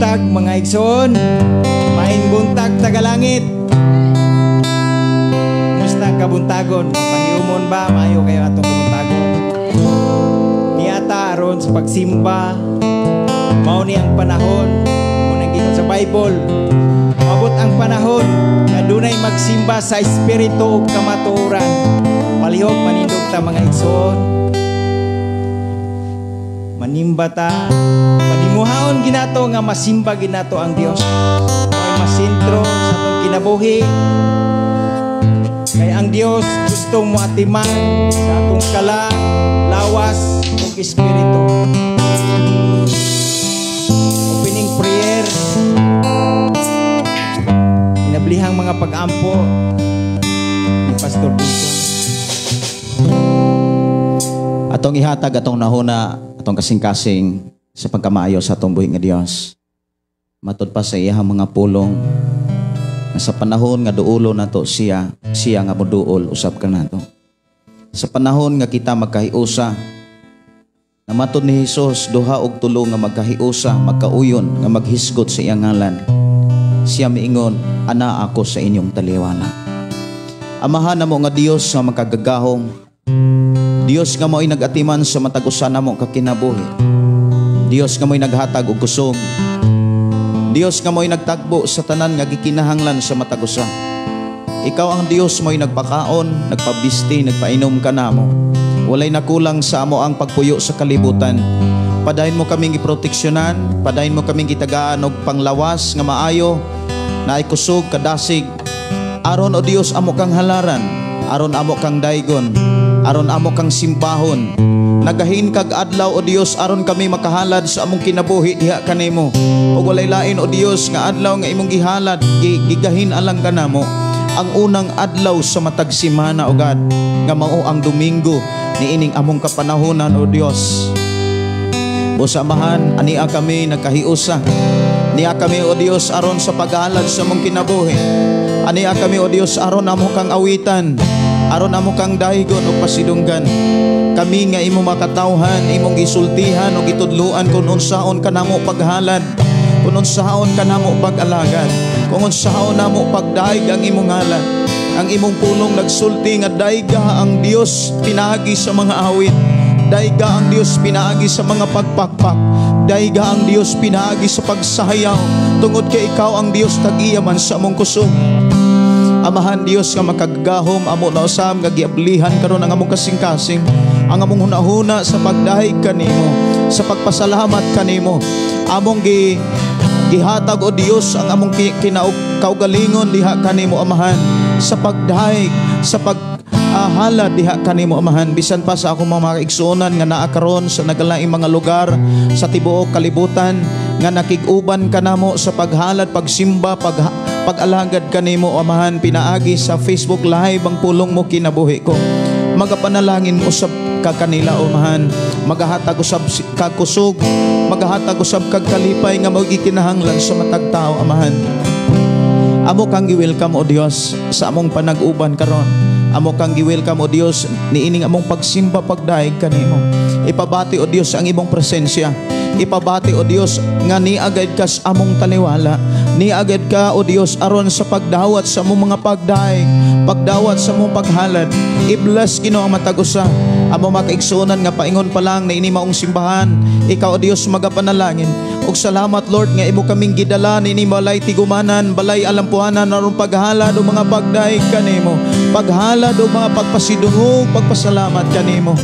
Buntag, mga igsoon. Maayong buntag, tagalangit. Musta ang kabuntagon? Panghiumon ba? Maayo kayo atong kabuntagon. Niata aron sa pagsimba. Mao ni ang panahon. Munang giingon sa Bible. Mabot ang panahon nga dunay magsimba sa espiritu ug kamatuoran. Palihog manindog ta, mga igsoon. Manimba ta. Panimuhaon ginato nga masimba ginato ang Dios. Mao'y masentro sa atong kinabuhi. Kay ang Dios gusto mo atiman sa atong kalag, lawas ug espiritu. Opening prayer. Inablihang mga pag-ampo ni Pastor Dito. Atong ihatag atong nahuna, atong kasing-kasing sa pagkamaayo sa atong buhi nga Dios. Matud pa sa iyang mga pulong nga sa panahon nga duolo nato siya, siya nga moduol usab kanato. Sa panahon nga kita magkahiusa, na matud ni Hesus, duha og tulo nga magkahiusa, magkauyon nga maghisgot sa iyang ngalan. Siya miingon, "Ana ako sa inyong taliwala." Amahan namo nga Dios nga makagagahom, Dios nga mao'y nag-atiman sa matag usa namo ka kinabuhi. Dios nga mao'y naghatag og kusog. Dios nga mao'y nagtagbo sa tanan nga gikinahanglan sa matag usa. Ikaw ang Dios mo'y nagpakaon, nagpabisti, nagpainom kanamo. Walay nakulang sa amo ang pagpuyo sa kalibutan. Padayon mo kaming giproteksyonan, padayon mo kaming gitagaan og panglawas nga maayo, naay kusog kadasig. Aron, o Dios, amo kang halaran, aron amo kang daygon, aron amo kang simbahon. Nagahin kag adlaw, o Dios, aron kami makahalad sa among kinabuhi diha kanimo. Ug walay lain, o Dios, nga adlaw nga imong gihalad, gigahin alang kanamo. Ang unang adlaw sa matag semana, o God, nga mao ang Domingo niining among kapanahonan, o Dios. O Amahan, ania kami nagkahiusa. Ania kami, o Dios, aron sa paghalad sa among kinabuhi. Ania kami, o Dios, aron amo kang awitan, aron amo kang daygon o pasidunggan. Kami nga imo makatawhan, imong gisultihan o gitudluan kung unsaon kanamo paghalad, kung unsaon kanamo pag-alagad, kung unsaon namo pagdayeg ang imong ngalan. Ang imong pulong nagsulti nga dayga ang Dios pinaagi sa mga awit. Dayga ang Dios pinaagi sa mga pagpakpak. Dayga ang Dios pinaagi sa pagsahayaw. Tungod kay ikaw ang Dios tag-iya man sa among kusog. Amahan Dios nga makagagahom, amo na usab nga giablihan karon ang among kasing-kasing, ang among hunahuna sa pagdayeg kanimo, sa pagpasalamat kanimo. Among gihatag, o Dios, ang among kaugalingon diha kanimo, Amahan, sa pagdayeg, sa pag halad diha kanimo, Amahan. Bisan pa sa akong mga kaigsuonan nga naa karon sa nagalaing mga lugar sa tibuok kalibutan nga nakig-uban kanamo sa paghalad, pagsimba, pag-alagad kanimo, Amahan, pinaagi sa Facebook Live ang pulong mo kinabuhi ko. Magapanalangin usab ka kanila, Amahan. Magahatag usab kag kusog, magahatag usab kag kalipay nga mao gikinahanglan sa matag tao, Amahan. Amo kang gi-welcome, o Dios, sa among panag-uban karon. Amo kang gi-welcome, o Dios, niining among pagsimba, pagdayeg kanimo. Ipabati, o Dios, ang imong presensya. Ipabati, o Dios, nga niagad ka sa among taliwala. Niagad ka, o Dios, aron sa pagdawat sa among mga pagdayeg, pagdawat sa among paghalad. I-bless, Ginoo, ang matag usa. Amo makaigsuonan nga paingon pa lang na ini maong simbahan. Ikaw, o Dios, magapanalangin. Ug salamat, Lord, nga imo kaming gidala niini balay tigumanan, balay alampuanan aron paghalad o mga pagdayeg kanimo. Paghalad o mga pagpasidungog, pagpasalamat kanimo.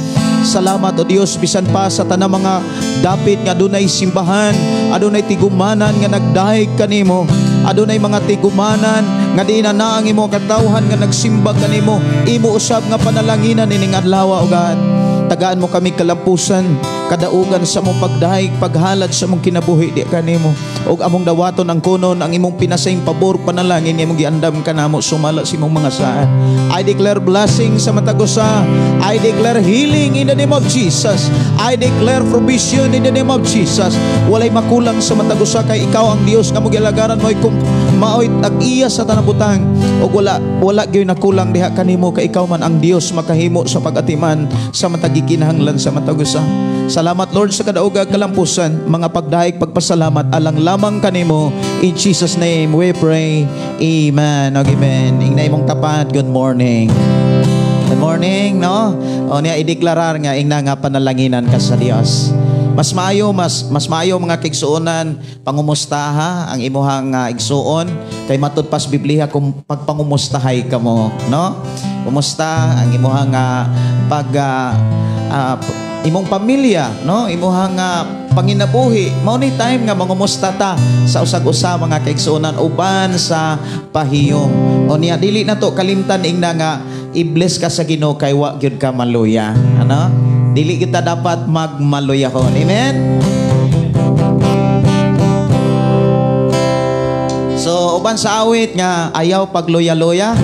Salamat, o Dios, bisan pa sa tanang mga dapit nga adunay simbahan, adunay tigumanan nga nagdayeg kanimo. Adunay mga tigumanan nga di na ang imo katawhan nga nagsimba kanimo. Imo usab nga panalanginan ining adlaw, o God. Tagaan mo kami kalampusan, kadaugan sa among pagdayeg, paghalad sa among kinabuhi di kanimo. Ug among dawaton ang kunon ang imong pinasaing pabor, panalangin nga imong giandam kanamo sumala sa imong mga saad. I declare blessing sa matag usa. I declare healing in the name of Jesus. I declare provision in the name of Jesus. Walay makulang sa matag usa kay ikaw ang Dios nga among gialagaran mo'y maoy tag-iya sa tanang butang. Ug wala gyud nakulang diha kanimo kay ikaw man ang Dios makahimo sa pag-atiman sa matag gikinahanglan sa matag usa. Salamat, Lord, sa kadaogag kalampusan, mga pagdayeg, pagpasalamat alang lamang lamang kanimo. In Jesus' name we pray. Amen. Og amen. Ingna imong tapad, good morning. Good morning, no? O niya ideklarar nga ingna nga panalanginan ka sa Dios. Mas maayo, mga kaigsuonan, pangumustaha ang imuhang igsuon kay matud pas Biblia kung pagpangumustahay kamo, no? Kumusta ang imuhang pag imong pamilya, no? Imuhang panginabuhi. Mao ni time nga mangumusta ta sa usag-usa, mga kaigsuonan, uban sa pahiyom. O niya dili na to kalimtan ingna nga i-bless ka sa Ginoo kay wa gyud ka maluya. Ano? Dili kita dapat magmaluyahon. Amen? So, uban sa awit nga ayaw pagluya-luya.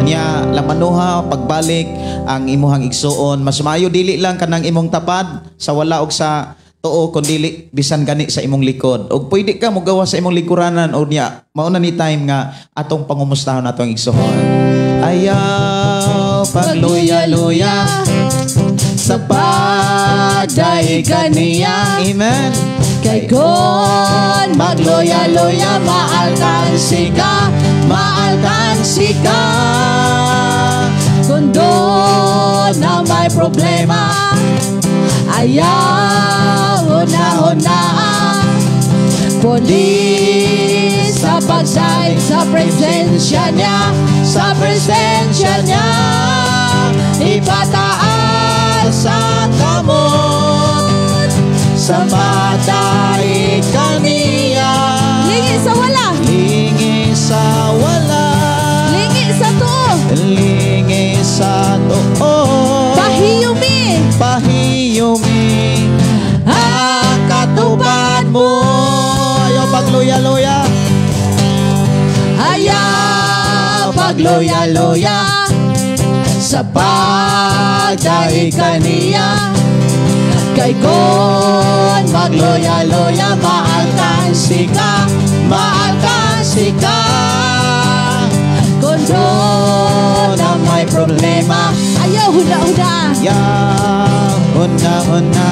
Niya lamanuha pagbalik ang imuhang igsuon. Mas maayo dili lang kanang imong tapad sa wala og sa tuo kun dili bisan gani sa imong likod. Og pwede ka mogawa sa imong likuranan o niya mao na ni time nga atong pangumustahon atong igsuon. Ayaw pagluya-luya sa pagdaig kaniya. Amen. Kay kon magluya-luya, maalkansi ka, maalkansi ka. Kung doon na may problema, ayaw huna-huna. Puli sa pagsaig sa presensya niya, sa presensya niya, ipataas ang kamot sa pagdaig kaniya. Lingi sa wala. Lingi sa wala. Lingi sa tuo. Lingi sa tuo. Pahiyumi. Pahiyumi ang katupad mo. Ayaw pagluya-luya. Ayaw pagluya-luya sa pagdaig kaniya. Kay kon magluya-luya, maalkansi ka, maalkansi ka. Kung doon na may problema, ayaw huna-huna. Ayaw huna-huna.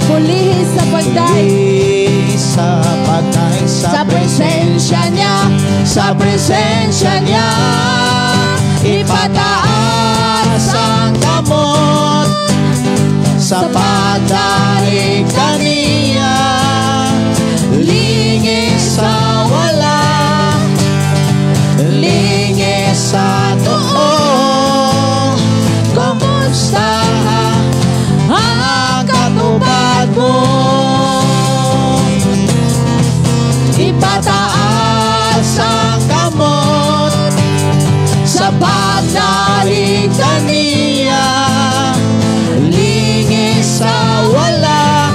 Pulihi sa pagdaig. Puli sa pagdaig sa presensya niya, sa presensya niya, ipataas ang kamot sa pagdaig kaniya. Lingi sa wala, lingi sa tuo. Kumusta ang katupad mo? Ipataas ang kamot sa pagdaig kaniya. Lingi sa wala,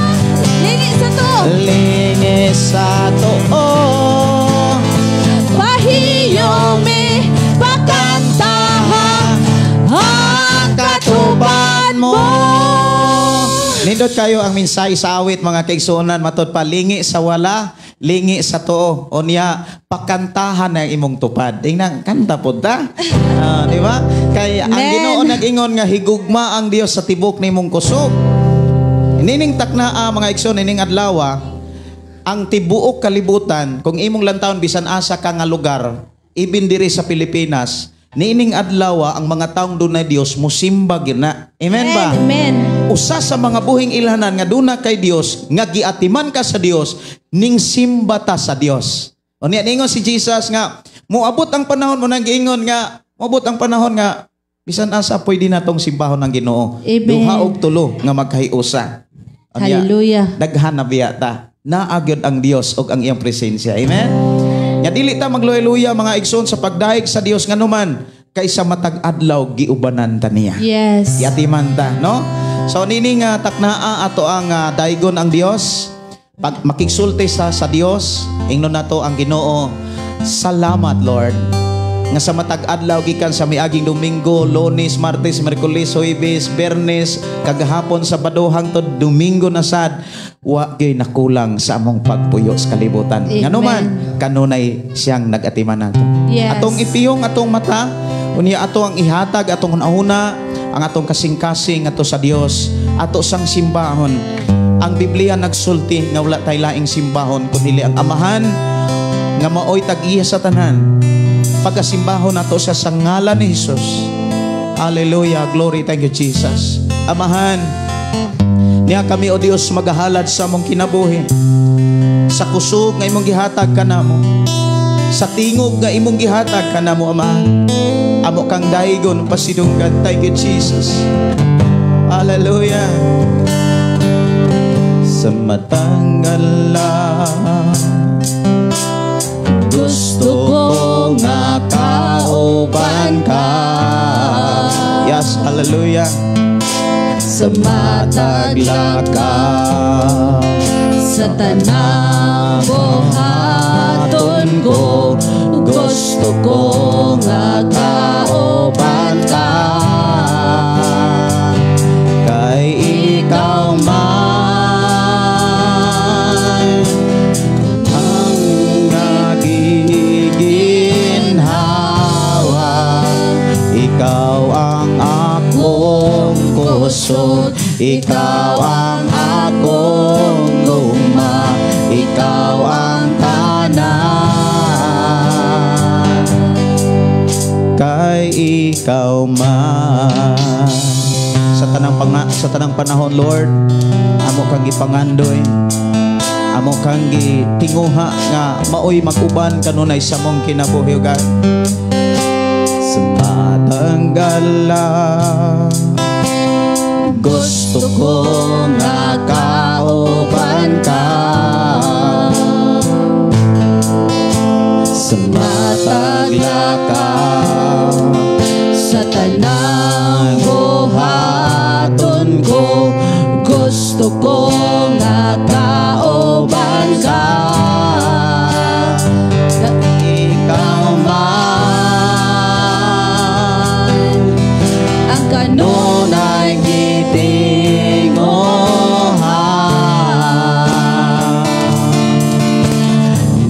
Lingi sa tuo. Lingi sa tuo. Pahiyumi, pakantaha ang katupad mo. Nindot kayo ang mensahe sa awit, mga kaigsuonan, matod pa lingi sa wala, lingi sa tuo. O niya pakantahan ang imong tupad. Ingnan kanta pod ta. Di ba? Kay ang Amen. Ginoo nag-ingon nga higugma ang Dios sa tibok nimong kusog. Nining taknaa, mga igsoon, nining adlaw, ang tibuok kalibutan, kung imong lantawon bisan asa ka nga lugar, ibin diri sa Pilipinas, niining adlaw ang mga taong dunay Dios musimba gyud na. Amen ba? Amen. Usa sa mga buhing ilhanan nga duna kay Dios, nga giatiman ka sa Dios, ning simba ta sa Dios. O niya ningon si Jesus nga moabot ang panahon mo nang giingon nga moabot ang panahon nga bisan asa pwede natong simbahon ang Ginoo. Amen. Duha og tulo nga magkahiusa. O niya, Hallelujah. daghan na biya ta. Naa gyud ang Dios og ang iyang presensya. Amen. Nya dili ta magluya-luya, mga igsoon, sa pagdaig sa Dios nganuman kaysa matag adlaw giubanan ta niya. Yes. Giatiman ta, no? So nining taknaa ato ang daigon ang Dios. Pag makigsulti sa Dios, ingnon nato ang Ginoo, salamat Lord. Nga sa matag adlaw gikan sa miaging Domingo, Lunes, Martes, Miyerkules, Huwebes, Biyernes, kagahapon Sabado hangtod Domingo na sad, wa gyud nakulang sa among pagpuyo sa kalibutan. Amen. Nganuman kanunay siyang nag-atiman nato. Yes. Atong ipiyong atong mata, unya ato ang ihatag atong hunahuna, ang atong kasing-kasing ato sa Dios, ato sang simbahon. Ang Biblia nagsulti nga wala tay laing simbahon kundi ang Amahan nga maoy tag-iya sa tanan. Pagkasimbahon nato siya sa ngalan ni Jesus. Hallelujah, glory, thank you, Jesus. Amahan, niya kami, O Dios, magahalad sa among kinabuhi. Sa kusog nga imong gihatag kanamo. Sa tingog nga imong gihatag kanamo, Ama. Amo kang daigon pasidunggan. Thank you, Jesus. Hallelujah. Sa matangala, gusto ko nga kauban ka. Yes, hallelujah. Sa matag lakaw, sa tanang buhaton ko, gusto ko nga kauban ka. Kay ikaw man ang nagiginhawa, ikaw ang akong kusog, ikaw ang akong gugma, ikaw ang tanan. Kay ikaw man sa tanang panahon, Lord, amo kang gipangandoy, amo kang gitinguha nga maoy mag-uban kanunay sa mong kinabuhi, O God. Sa matanggala, gusto ko nga kauban ka. Sa matag lakaw, sa tanang buhaton ko, gusto ko nga kauban ka. Ikaw man ang kanunay kanunay gitinguha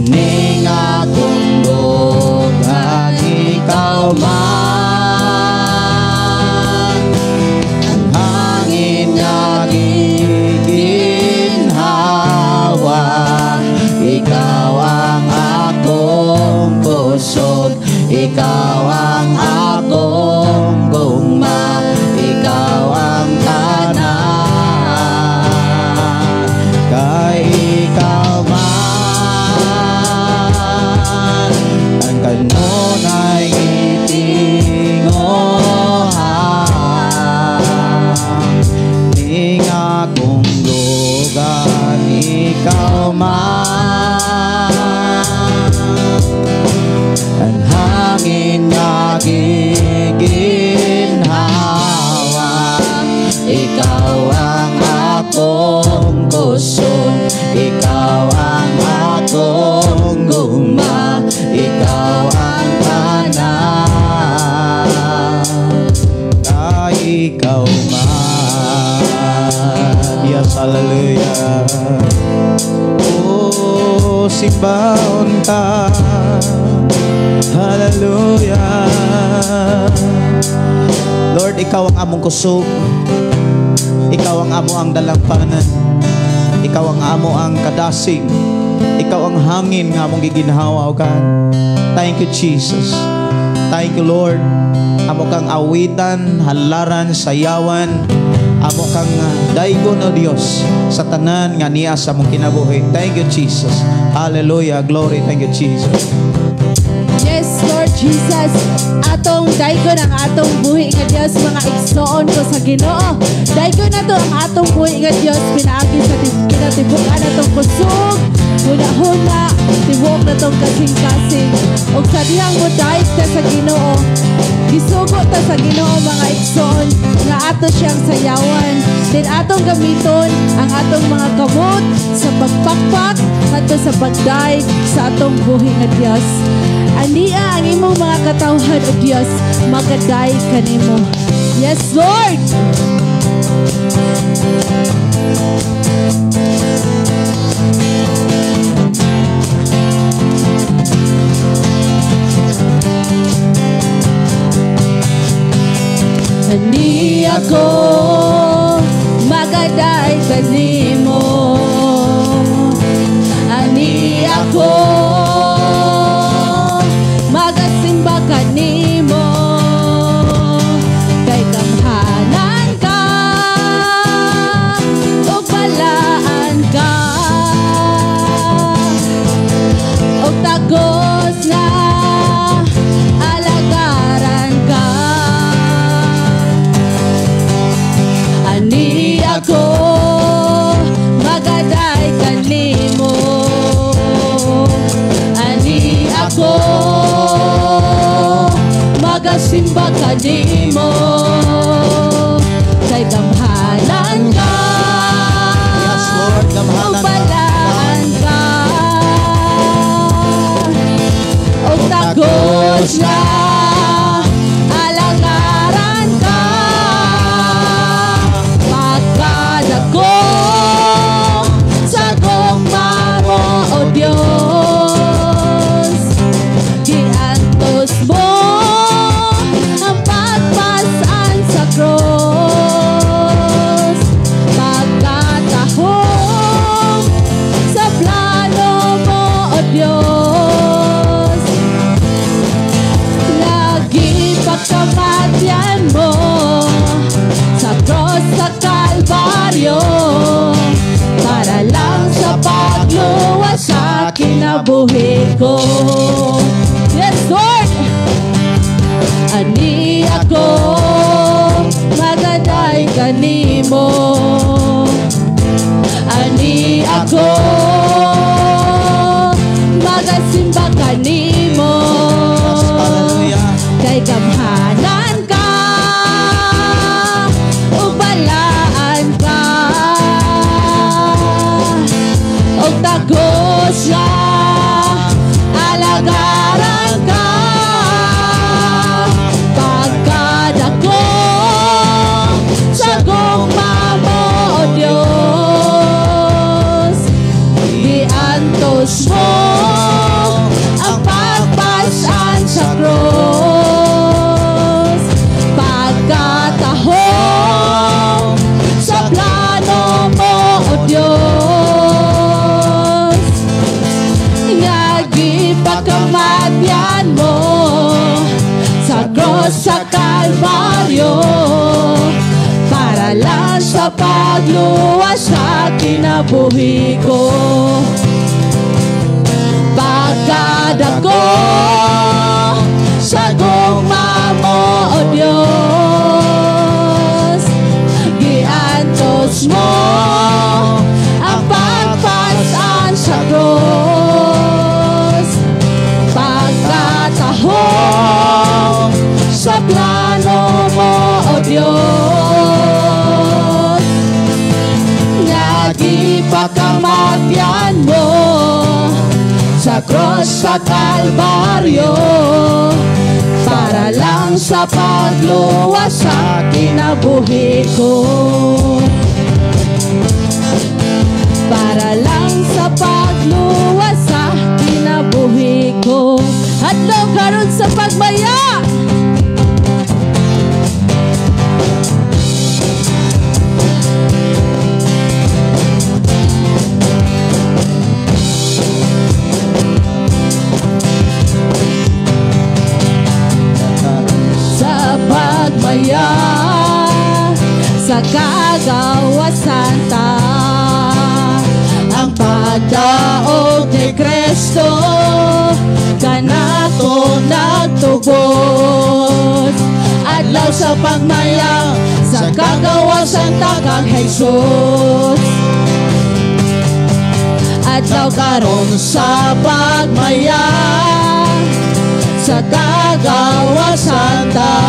ning akong dughan, ikaw man ang hangin nga giginhawa, ikaw ang akong kusog, ikaw ang akong gugma, ikaw ang tanan. Kay ikaw man ang kanunay gitinguha ning akong dugan, ikaw man ang hangin nga giginhawa, ikaw ang akong kusog, ikaw ang akong gugma, ikaw ang tanan. Kay ikaw man. Yes, hallelujah. Oh, simbahon ka. Hallelujah. Lord, ikaw ang among kusog. Ikaw ang amo ang dalampanan. Ikaw ang amo ang kadasig. Ikaw ang hangin nga among giginhawa, O God. Thank you, Jesus. Thank you, Lord. Amo kang awitan, halaran, sayawan. Amo kang daigon, O Dios, sa tanan nga niya sa among kinabuhi. Thank you, Jesus. Hallelujah. Glory. Thank you, Jesus. Yes, Lord Jesus. Atong daygon ang atong buhi nga Dios, mga igsoon ko sa Ginoo. Daygon nato ang atong buhi nga Dios pinaagi sa kinatibuk-an atong kusog, huna-huna, tibuok natong kasing-kasing. Ug sa dihang modayeg ta sa Ginoo, gisugo ta sa Ginoo, mga igsoon, nga ato siyang sayawan. Then atong gamiton ang atong mga kamot sa pagpakpak ngadto sa pagdayeg sa atong buhi nga Dios. Ania ang imong mga katawhan, O Dios, magadayeg kanimo. Yes, Lord! Ani ako magadayeg kanimo. Magasimba kanimo kay gamhanan ka. Yes, Lord, gamhanan ka. Ug balaan ka. Ug takos na alangaran ka. Pagkadako sa gugma mo, O Dios, giantos mo ang pagpasan sa cross. Pagkatahom sa plano mo, O Dios, lagi pagkamatyan mo sa cross sa Kalbaryo, para lang sa pagluwas sa kinabuhi ko. Yes, Lord! Ani ako magaday kanimo. Ani ako magasimba kanimo. Yes, hallelujah. Kay gamhanan ka ug balaan ka. Ug takos nga alagaran ka. Pagkadako sa gugma mo, O Dios, giantos mo ang pagpasan sa cross. Pagkatahom sa plano mo, O Dios, nga gipakamatyan mo sa cross sa Kalbaryo, para lang sa pagluwas sa kinabuhi ko. Pagkadako sa gugma mo, O Dios, giantos mo ang pagpasan sa cross. Pagkatahom sa plano mo, O Dios, nga gipakamatyan mo sa cross sa Kalbaryo, para lang sa pagluwas sa kinabuhi ko. Para lang sa pagluwas sa kinabuhi ko. Adlaw karon sa pagmaya. Sa pagmaya sa kagawasan ta, ang pagdaog ni Kristo kanato nagtubos. Adlaw sa pagmaya sa kagawasan ta kang Jesus. Adlaw karon sa pagmaya sa kagawasan ta,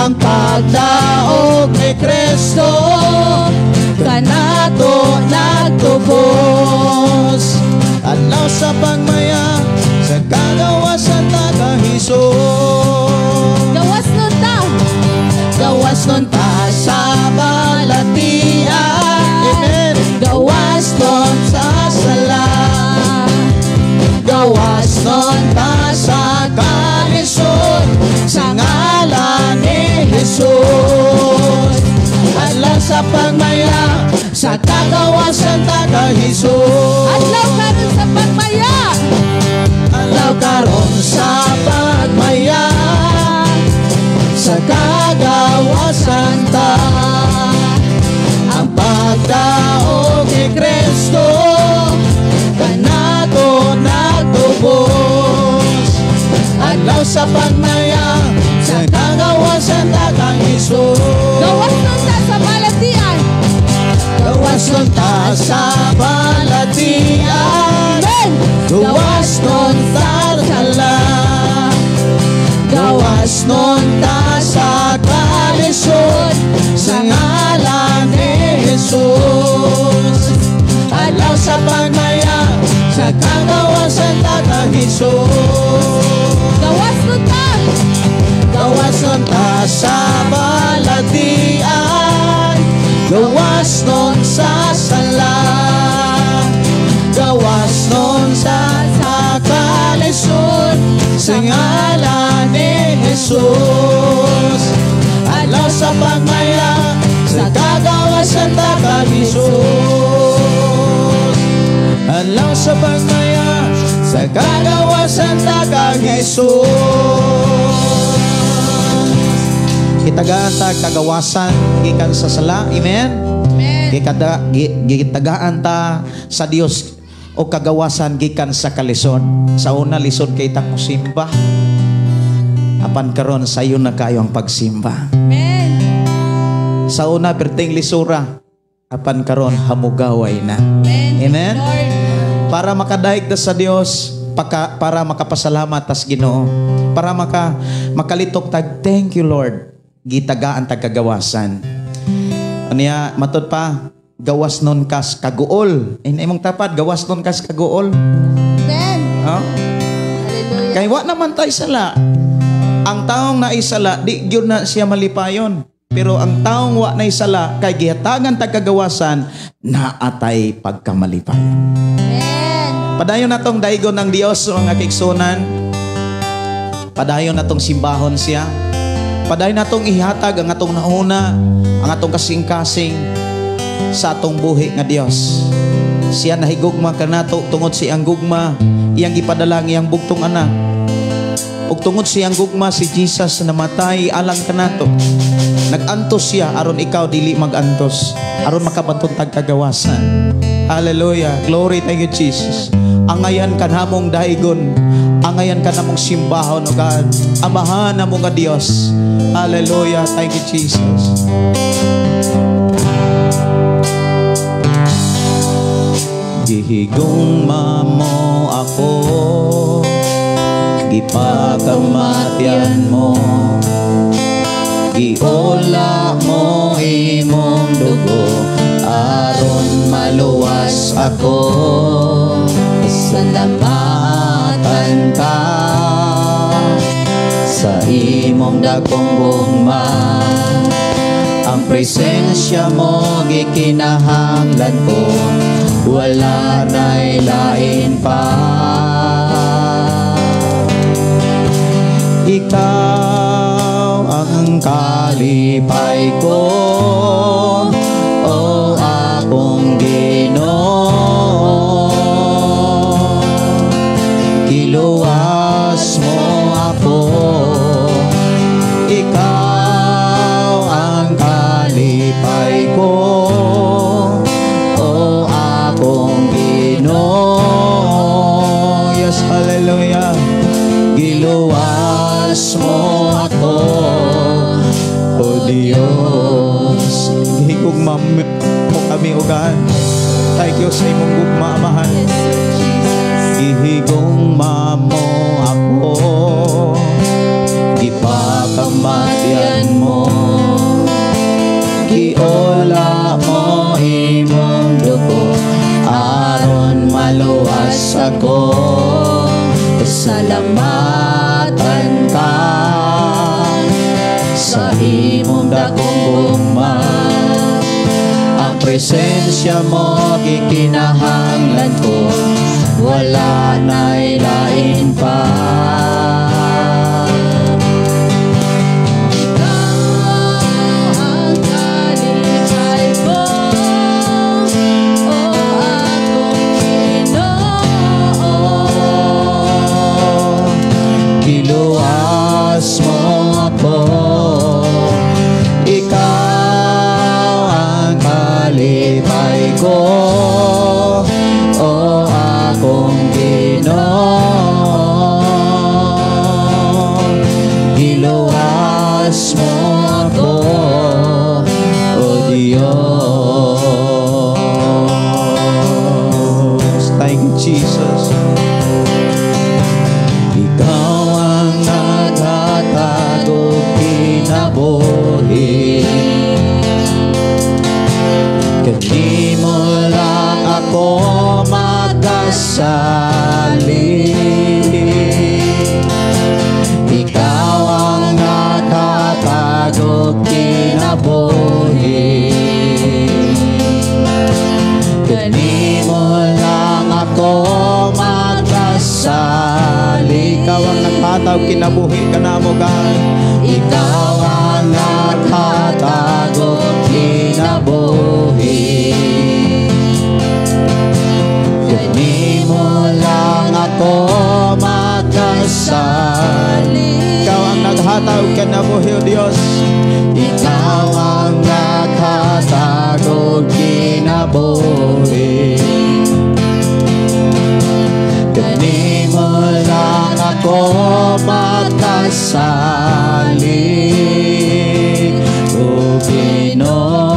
ang pagdaog ni Kristo kanato nagtubos. Adlaw sa pagmaya sa kagawasan ta kang Jesus. Gawas nun ta. Gawas nun ta sa balatian. Amen. Gawas nun sa sala. Gawas nun ta sa kalisod sa ngalan ni Jesus. Adlaw sa pagmaya sa kagawasan ta kang Jesus. Adlaw karon sa pagmaya. Adlaw karon sa pagmaya sa kagawasan ta, ang pagdaog ni Kristo kanato nagtubos. Adlaw sa pagmaya sa kagawasan ta kang Jesus. Gawas nun ta sa balatian. Gawas nun ta sa balatian. Amen. Gawas nun ta sa sala. Gawas Gawas nun sa sala, gawas nun sa kalisod, sa ngalan ni Jesus. Adlaw sa pagmaya, sa kagawasan ta kang Jesus. Adlaw sa pagmaya, sa kagawasan ta kang Jesus. Gitagaan ta kagawasan gikan sa sala. Amen. Amen. Gitagaan ta sa Dios o kagawasan gikan sa kalisod. Sa una, lisod kay ta mosimba. Apan karon, sayo na kayo ang pagsimba. Amen. Sa una, perting lisura. Apan karon, hamugaway na. Amen. Amen. Lord. Para makadaig ta sa Dios, para makapasalamat tas Ginoo, para makalitok tag thank you, Lord. Gitagaan tag kagawasan. Aniya matud pa, gawas nun kas kaguol. Imong tapad, gawas nun kas kaguol. Amen. Oh? Hallelujah. Kay wa naman tay sala. Ang taong naisala, di gyud na siya malipayon. Pero ang taong wa naisala, kay gihatagan tag kagawasan, naatay pagkamalipayon. Amen. Padayon natong daigon ng Dios, mga kaigsunan. Padayon natong simbahon siya. Padayon natong ihatag ang atong nauna, ang atong kasing-kasing sa atong buhi nga Dios. Siya nahigugma kanato tungod sa iyang gugma, iyang gipadala ang iyang bugtong anak. Ug tungod sa iyang gugma, si Jesus namatay alang kanato. Nag-antos siya aron ikaw dili mag-antos, aron makabaton tag kagawasan. Hallelujah. Glory, thank you, Jesus. Angayan ka namong daigon. Angayan ka namong simbahon, O God. Amahan namo nga Dios. Hallelujah. Thank you, Jesus. Gihigugma mo ako, gipakamatyan mo, giola mo imong dugo, aron maluwas ako. Salamatan ka sa imong dakong gugma. Ang presensya mo gikinahanglan ko, wala na'y lain pa. Ikaw ang kalipay ko, o akong Ginoo. Giluwas mo ako. Ikaw ang kalipay ko, o akong Ginoo. Yes, hallelujah. Giluwas mo ako, O Diyos. Higugma mo kami, O God. Thank you sa imong gugma, Amahan. Yes, Lord Jesus. Gihigugma mo ako, gipakamatyan mo, giola mo imong dugo, aron maluwas ako. Salamatan ka sa imong dakong gugma. Ang presensya mo gikinahanglan ko, wala na'y lain pa. Ikaw ang kalipay ko, o akong Ginoo. Giluwas mo ako. Ikaw ang kalipay ko, o akong Ginoo. naghatag kinabuhi kanamo, God. Ikaw ang naghatag og kinabuhi. Kanimo lang ako makasalig. Ikaw ang naghatag kinabuhi, O Dios. Ikaw ang naghatag og kinabuhi. Kanimo lang ako makasalig, O Ginoo.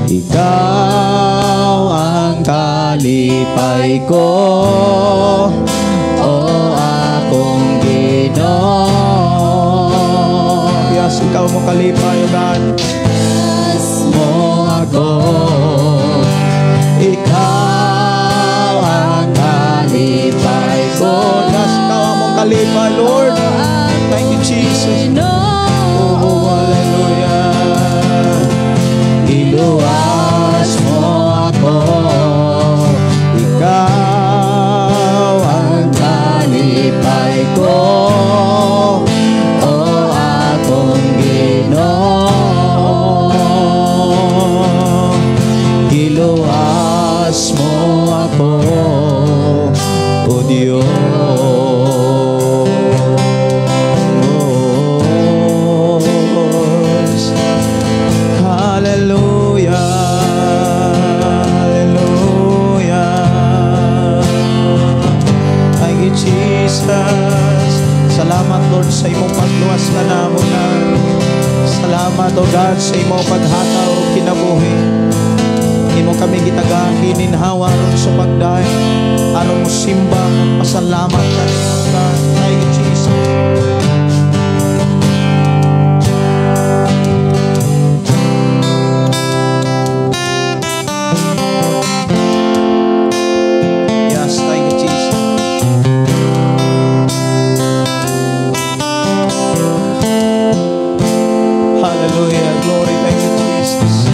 Ikaw ang kalipay ko, O akong Ginoo. Yes, ikaw mo kalipay, O God. Mo ako. Ikaw ang kalipay ko. Yes, ikaw ang mong kalipay, Lord. Thank you, Jesus. Oh, hallelujah. Iluwas mo ako. Ikaw ang kalipay ko, O akong Ginoo. Iluwas mo ako, O Diyos. Hallelujah. Hallelujah. Thank you, Jesus. Salamat, Lord, sa imong pagluwas kanamo na. Salamat, O God, sa imong paghataw kinabuhi. Imo kami gitagaan gininhawa aron sa pagdaig, aron mo simba, pasalamat kanimo, God. Thank you, Jesus. Yes, thank you, Jesus. Hallelujah. Glory, thank you, Jesus.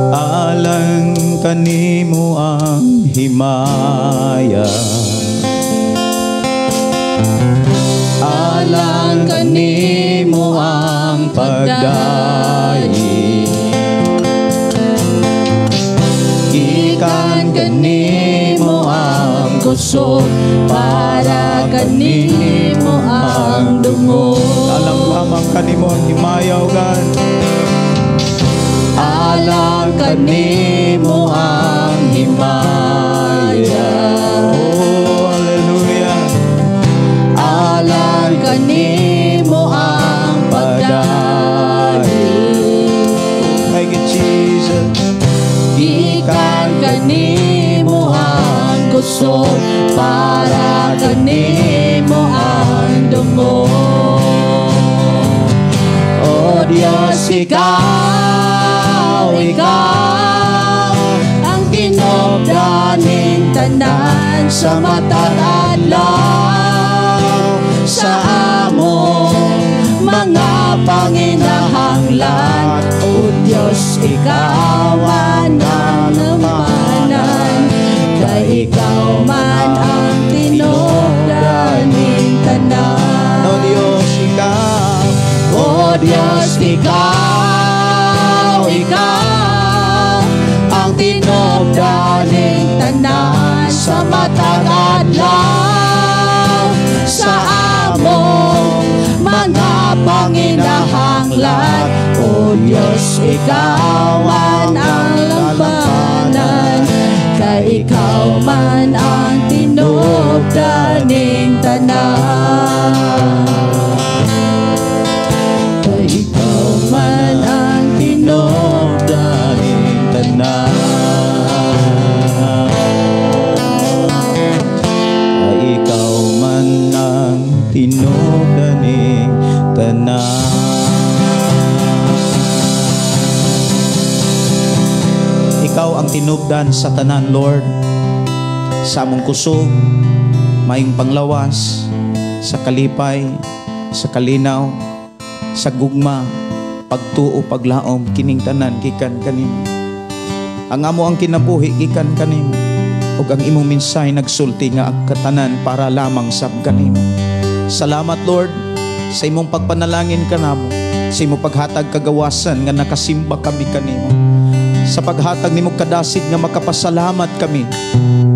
Alang kanimo ang himaya. Alang kanimo ang pagdaig. Gikan kanimo ang kusog, para kanimo ang dungog. Alang lamang kanimo ang himaya, O God. Alang kanimo ang himaya. Oh, hallelujah. Alang kanimo ang pagdaig. Thank you, Jesus. Gikan kanimo ang kusog, para kanimo ang dungog. O Diyos, ikaw, ikaw ang tinubdaning tanan sa matag adlaw, sa among mga panginahanglan. O Diyos, ikaw ang nalampanan, kay ikaw man ang tinubdaning tanan. O Diyos, ikaw. O Diyos, ikaw, ikaw ang tinubdaning tanan sa matag adlaw, sa among mga panginahanglan. O Diyos, ikaw man ang lampanan, kay ikaw man ang tinubdaning tanan. Kay ikaw man ang tinubdaning tanan. Kay ikaw man ang tinubdaning tanan. Ikaw ang tinubdan sa tanan, Lord. Sa among kusog, maayong panglawas, sa kalipay, sa kalinaw, sa gugma, pagtuo, paglaom, kining tanan gikan kanimo. Ang amo ang kinabuhi gikan kanimo, ug ang imong mensahe nagsulti nga ang katanan para lamang sab kanimo. Salamat, Lord, sa imong pagpanalangin kanamo, sa imong paghatag kagawasan nga nakasimba kami kanimo, sa paghatag nimo kadasig nga makapasalamat kami,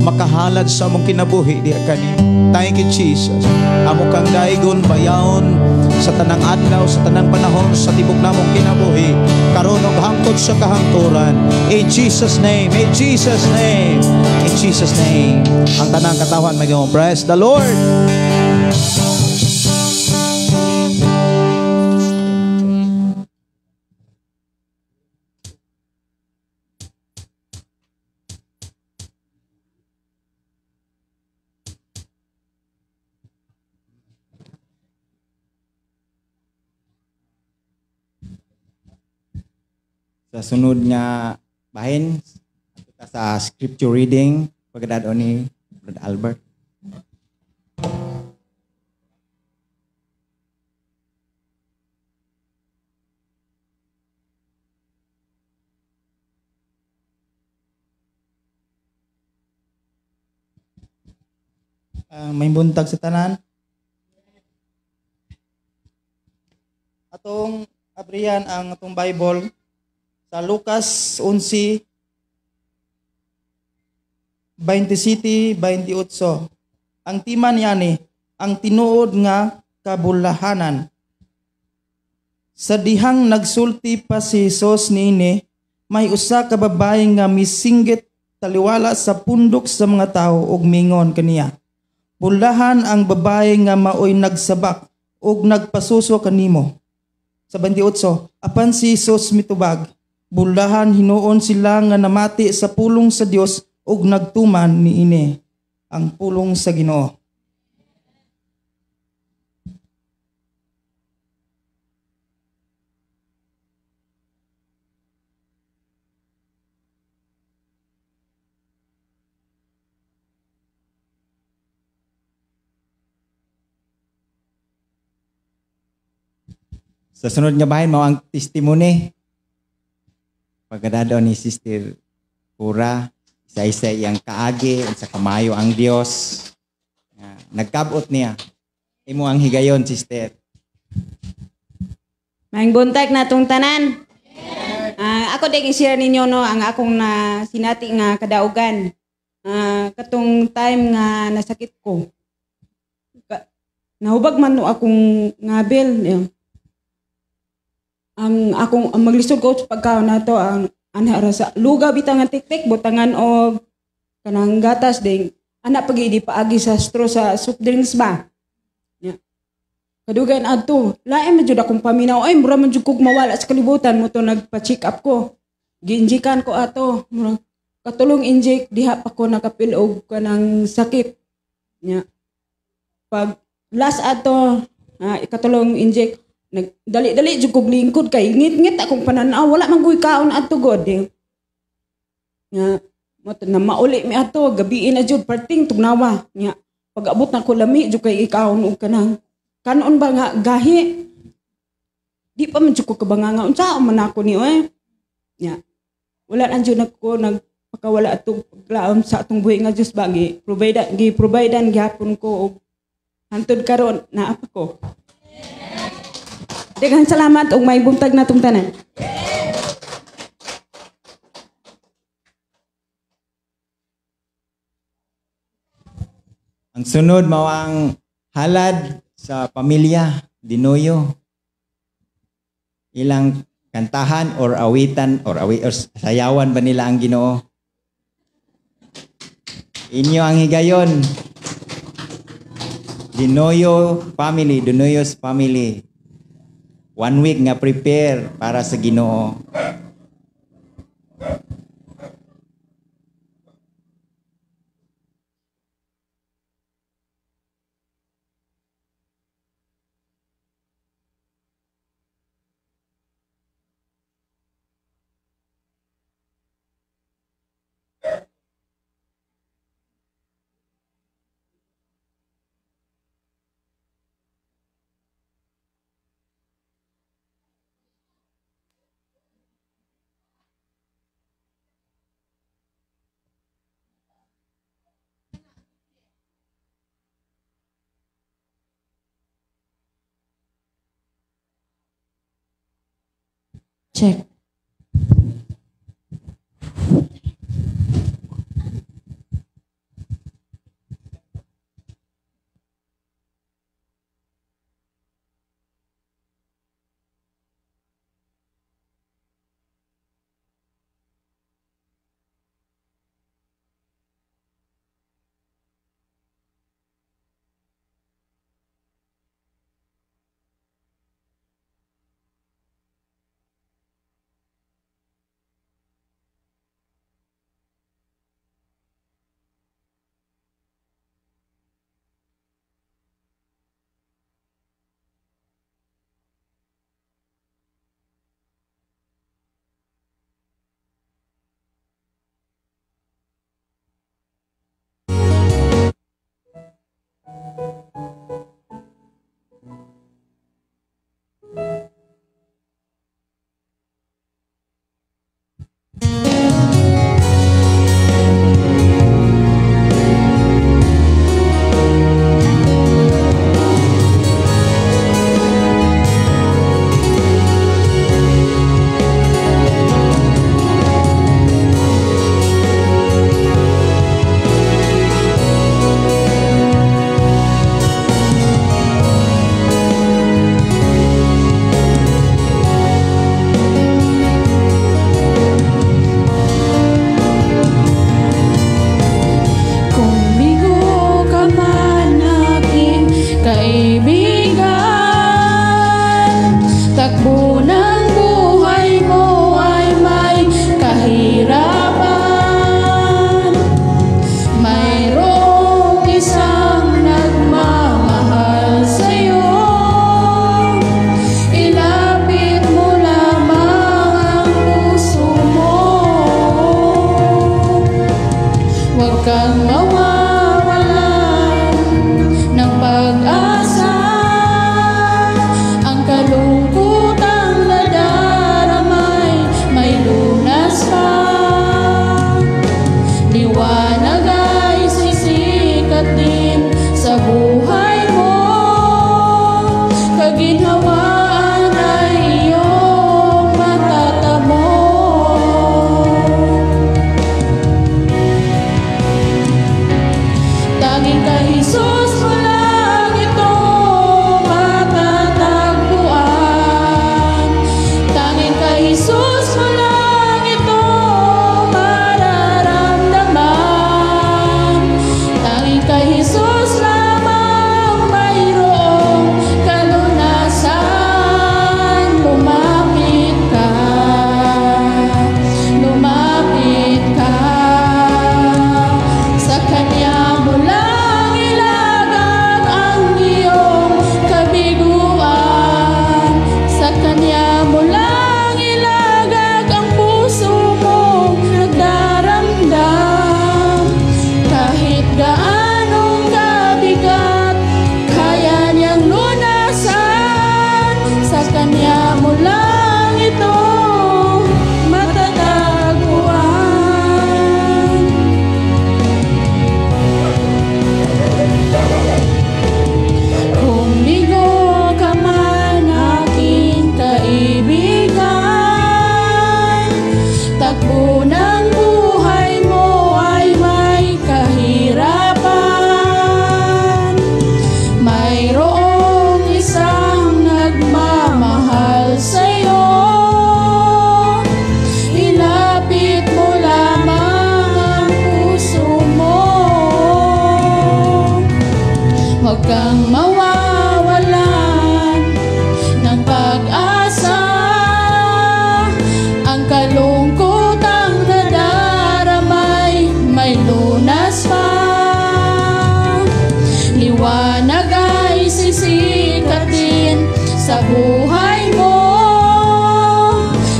makahalad sa among kinabuhi diha kanimo. Thank you, Jesus. Amo kang daigon bayaon sa tanang adlaw, sa tanang panahon, sa tibok namong kinabuhi, karon ug hangtod sa kahangturan. In Jesus' name, in Jesus' name, in Jesus' name. Ang tanang katawhan mag praise the Lord. Sa sunod nga bahin sa scripture reading pagdadon ni Brother Albert. May buntag sa tanan. Atong abrihan ang atong Bible sa Lucas 11, 27, 28. Ang tema niani, ang tinuod nga kabulahanan. Sa dihang nagsulti pa si Jesus niini, may usa ka babae nga misinggit taliwala sa pundok sa mga tawo ug mingon kaniya. Bulahan ang babae nga maoy nagsabak ug nagpasuso kanimo. Sa 28, apan si Jesus mitubag, bulahan hinuon sila nga namati sa pulong sa Dios ug nagtuman niini. Ang pulong sa Ginoo. Sa sunod nga bahin mao ang testimony. Pagkadado ni Sister Pura, isa-isa iyang kaagi, sa kamayo ang Dios. Nagkabot niya. Imo ang higayon, Sister. Maayong buntag natong tanan. Ako din i-share ninyo no ang akong na sinati nga kadaugan. Katong time nga nasakit ko. Nahubag man no akong ngabil. Ang akong ang maglisod ko sa pagkaon nato ang anha ra sa lugaw bitang nga tiktik butangan og kanang gatas ding ana pag di paagi sa straw sa soft drinks ba. Yeah. Kadugayan adto lain man jud akong paminaw, ay mura man jud kog mawala sa kalibutan mo to nagpa-check up ko. Giinjikan ko ato, mura katulong inject diha pa ko nakapil og kanang sakit. Yeah. Pag last ato ikatulong inject nagdali-dali jud kog lingkod kay ngit-ngit akong pananaw, wala man koy kaon adto god. Nga na mauli mi ato gabi na jud parting tugnawa. Nga pag-abot na ko lami jud kay ikaon og kanang kanon ba nga gahi. Di pa man jud ko kabanganga unsa man ako ni oy. Nya wala na jud nako nagpakawala atong paglaom sa atong buhi nga Dios ba gi provide gi providean gihapon ko og hantod karon naa pa ko. Daghang salamat ug may buntag natong tanan. Ang sunod mao ang halad sa pamilya Dinoyo. Ilang kantahan or awitan or awi or sayawan ba nila ang Ginoo? Inyo ang higayon. Dinoyo family, Dinoyo's family. 1 week nga prepare para sa Ginoo. Check.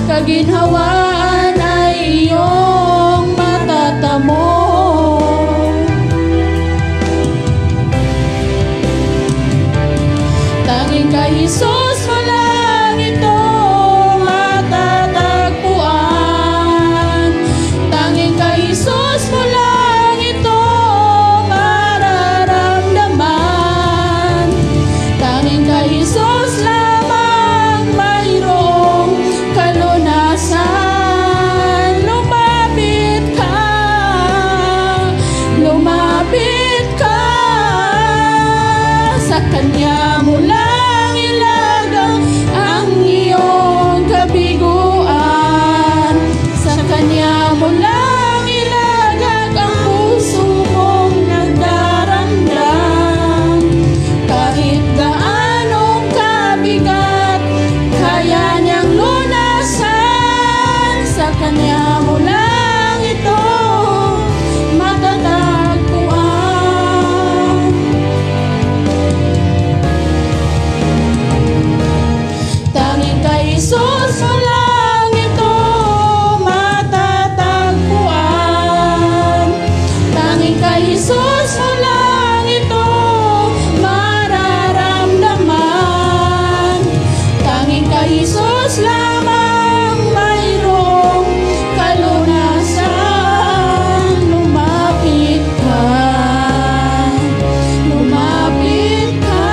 Kaginhawaan ay iyong matatamo. Tanging kay Jesus mo lang ito matatagpuan. Tanging kay Jesus mo lang ito mararamdaman. Tanging kay Jesus lamang mayroong kalunasan. kanya mo lang ilagak ang iyong kabiguan. Sa kanya mo lang ilagak ang puso mong nagdaramdam. Kahit gaanong kabigat, kaya niyang lunasan. Sa kanya mo lang ito matatagpuan. Tanging kay Jesus mo lang ito matatagpuan. Tanging kay Jesus mo lang ito mararamdaman. Tanging kay Jesus lamang mayroong kalunasan. Lumapit ka, lumapit ka.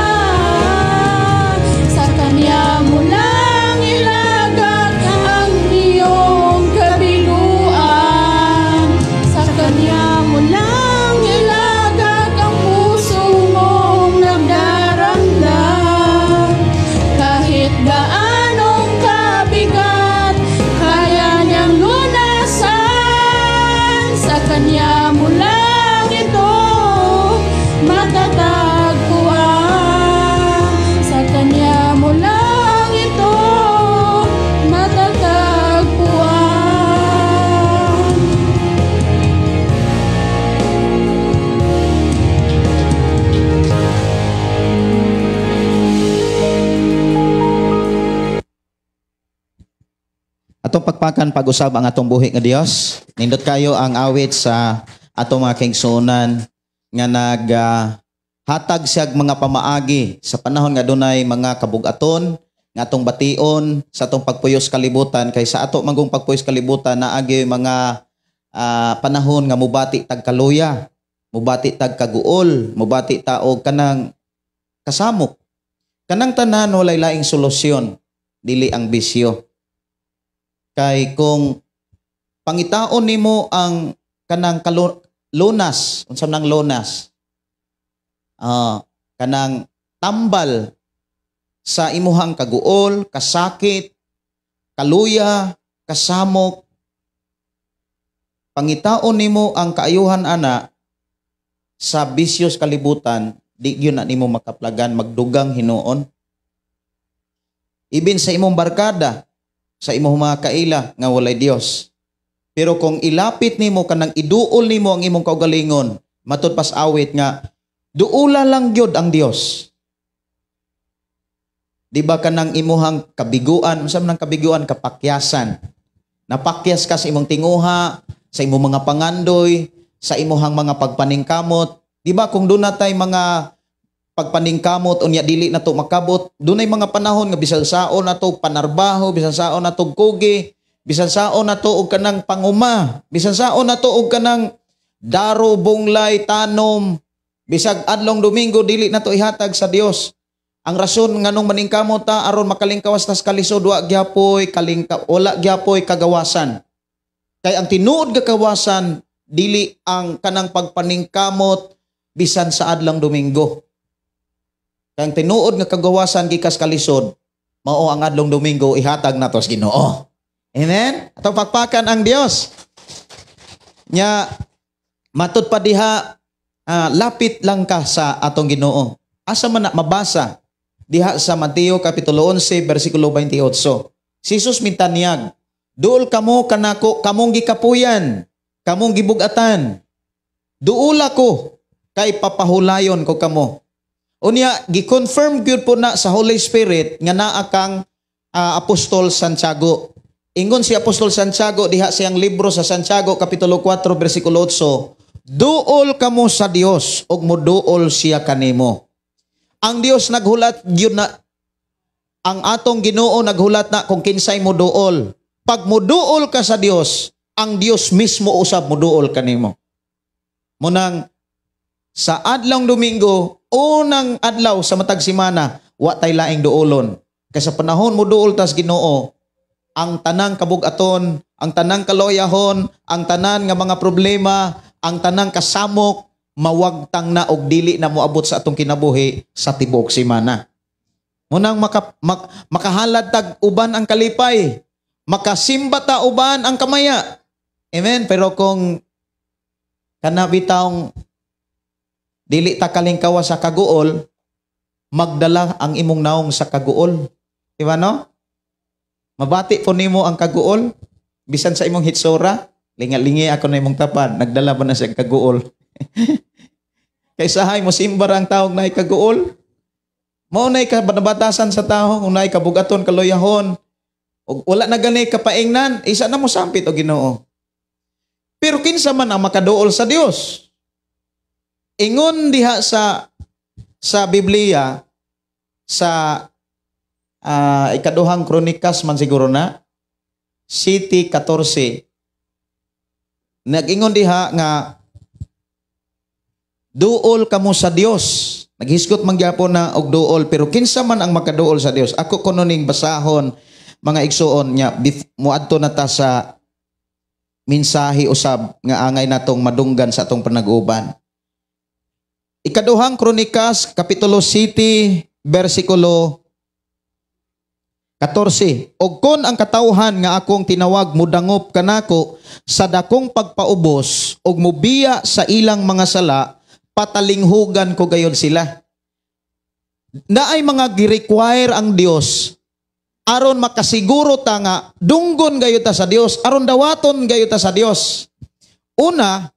Sa kanya mo lang ilagak ang iyong kabiguan. Sa kanya mo lang ilagak ang puso mong nagdaramdam. Kahit gaanong kabigat, kaya niyang lunasan. Sa kanya mo lang ito matatagpuan. Sa kanya mo lang ito matatagpuan. Atong pagpakan pag-usab ang atong buhi nga Dios. Nindot kayo ang awit sa atong mga kaigsuonan nga nag hatag siyag mga pamaagi sa panahon nga dunay mga kabugaton nga atong bation sa atong pagpuyos kalibutan, kay sa ato manggong pagpuyos kalibutan naagi mga panahon nga mubati tag kaluya, mubati tag kaguol, mubati ta og kanang kasamok. Kanang tanan walay laing solusyon dili ang bisyo. Kay kung pangitaon nimo ang kanang lunas, unsa man ang lunas? Kanang tambal sa imuhang kaguol, kasakit, kaluya, kasamok. Pangitaon nimo ang kaayuhan ana sa bisyos kalibutan, di gyud na nimo makaplagan, magdugang hinuon. Ibin sa imong barkada, sa imong mga kaila nga walay Dios. Pero kung ilapit nimo kanang iduol nimo ang imong kaugalingon, matud pas awit nga duula lang gyud ang Dios. Di ba kanang imuhang kabiguan, unsa man ang kabiguan? Kapakyasan. Napakyas ka sa imong tinguha, sa imong mga pangandoy, sa imuhang mga pagpaningkamot. Di ba kung doon natay mga pagpaningkamot unya dili na to makabot, dunay mga panahon nga bisan saon na to panarbaho, bisan saon na to kugi, bisan saon na to og kanang panguma, bisan saon na to og kanang daro, bunglay, tanom, bisag adlong Domingo dili na to ihatag sa Dios. Ang rason nganong maningkamot ta aron makalingkawas tas kalisod, wa gyapoy kalingka, wala gyapoy kagawasan. Kay ang tinuod nga kawasan dili ang kanang pagpaningkamot bisan sa adlong Domingo. Kay ang tinuod nga kagawasan gikas kalisod mao ang adlong Domingo ihatag nato sa Ginoo. Amen. Atong pakpakan ang Dios. Nya matud pa diha, lapit lang ka sa atong Ginoo. Asa man na mabasa diha sa Mateo kapitulo 11 bersikulo 28. Si Jesus mintanyag, duol kamo kanako kamong gikapuyan, kamong gibugatan. Duula ko kay papahulayon ko kamo. Unya gi-confirm gyud po na sa Holy Spirit nga naa kang Apostol Santiago. Ingon si Apostol Santiago diha siyang libro sa Santiago kapitulo 4 bersikulo 8, duol kamo sa Dios ug moduol siya kanimo. Ang Dios naghulat gyud na, ang atong Ginoo naghulat na kung kinsay moduol. Pag moduol ka sa Dios, ang Dios mismo usab moduol kanimo. Munang sa adlong Domingo, unang adlaw sa matag semana, wa tay laing duolon. Kay sa panahon moduol tas Ginoo, ang tanang kabugaton, ang tanang kaloyahon, ang tanan nga mga problema, ang tanang kasamok, Mawagtang na og dili na moabot sa atong kinabuhi sa tibuok semana. Munang makahalad tag uban ang kalipay, makasimba ta uban ang kamaya. Amen. Pero kung kana bitawng dili ta kalingkawa sa kaguol, magdala ang imong naong sa kaguol. Di ba no? Mabati po nimo ang kaguol bisan sa imong hitsura, lingalingi ako na imong tapan, nagdala ba na siya kaguol? Kaysa hay mo simbar ang tawag na kaguol. Mao nay kabatasan sa tao, kung naay kabugaton, kaluyahon, og wala na gani kapaingnan, isa na mo sampit og Ginoo. Pero kinsa man ang makaduol sa Dios? Ingon diha sa Biblia sa Ikaduhang Kronikas man siguro na 7:14, nag-ingon diha nga duol kamo sa Dios. Naghisgot man gyapon na og duol, pero kinsa man ang makaduol sa Dios? Ako kuno ning basahon, mga igsuon, nya moadto na ta sa mensahe usab nga angay natong madunggan sa atong panag-uban. Ikaduhang Kronikas kapitulo 7 bersikulo 14. Og kon ang katawhan nga akong tinawag mudangop kanako sa dakong pagpaubos og mubiya sa ilang mga sala, patalinghugan ko gayon sila. Naay mga gi-require ang Dios aron makasiguro ta nga dunggon gayon ta sa Dios, aron dawaton gayon ta sa Dios. Una,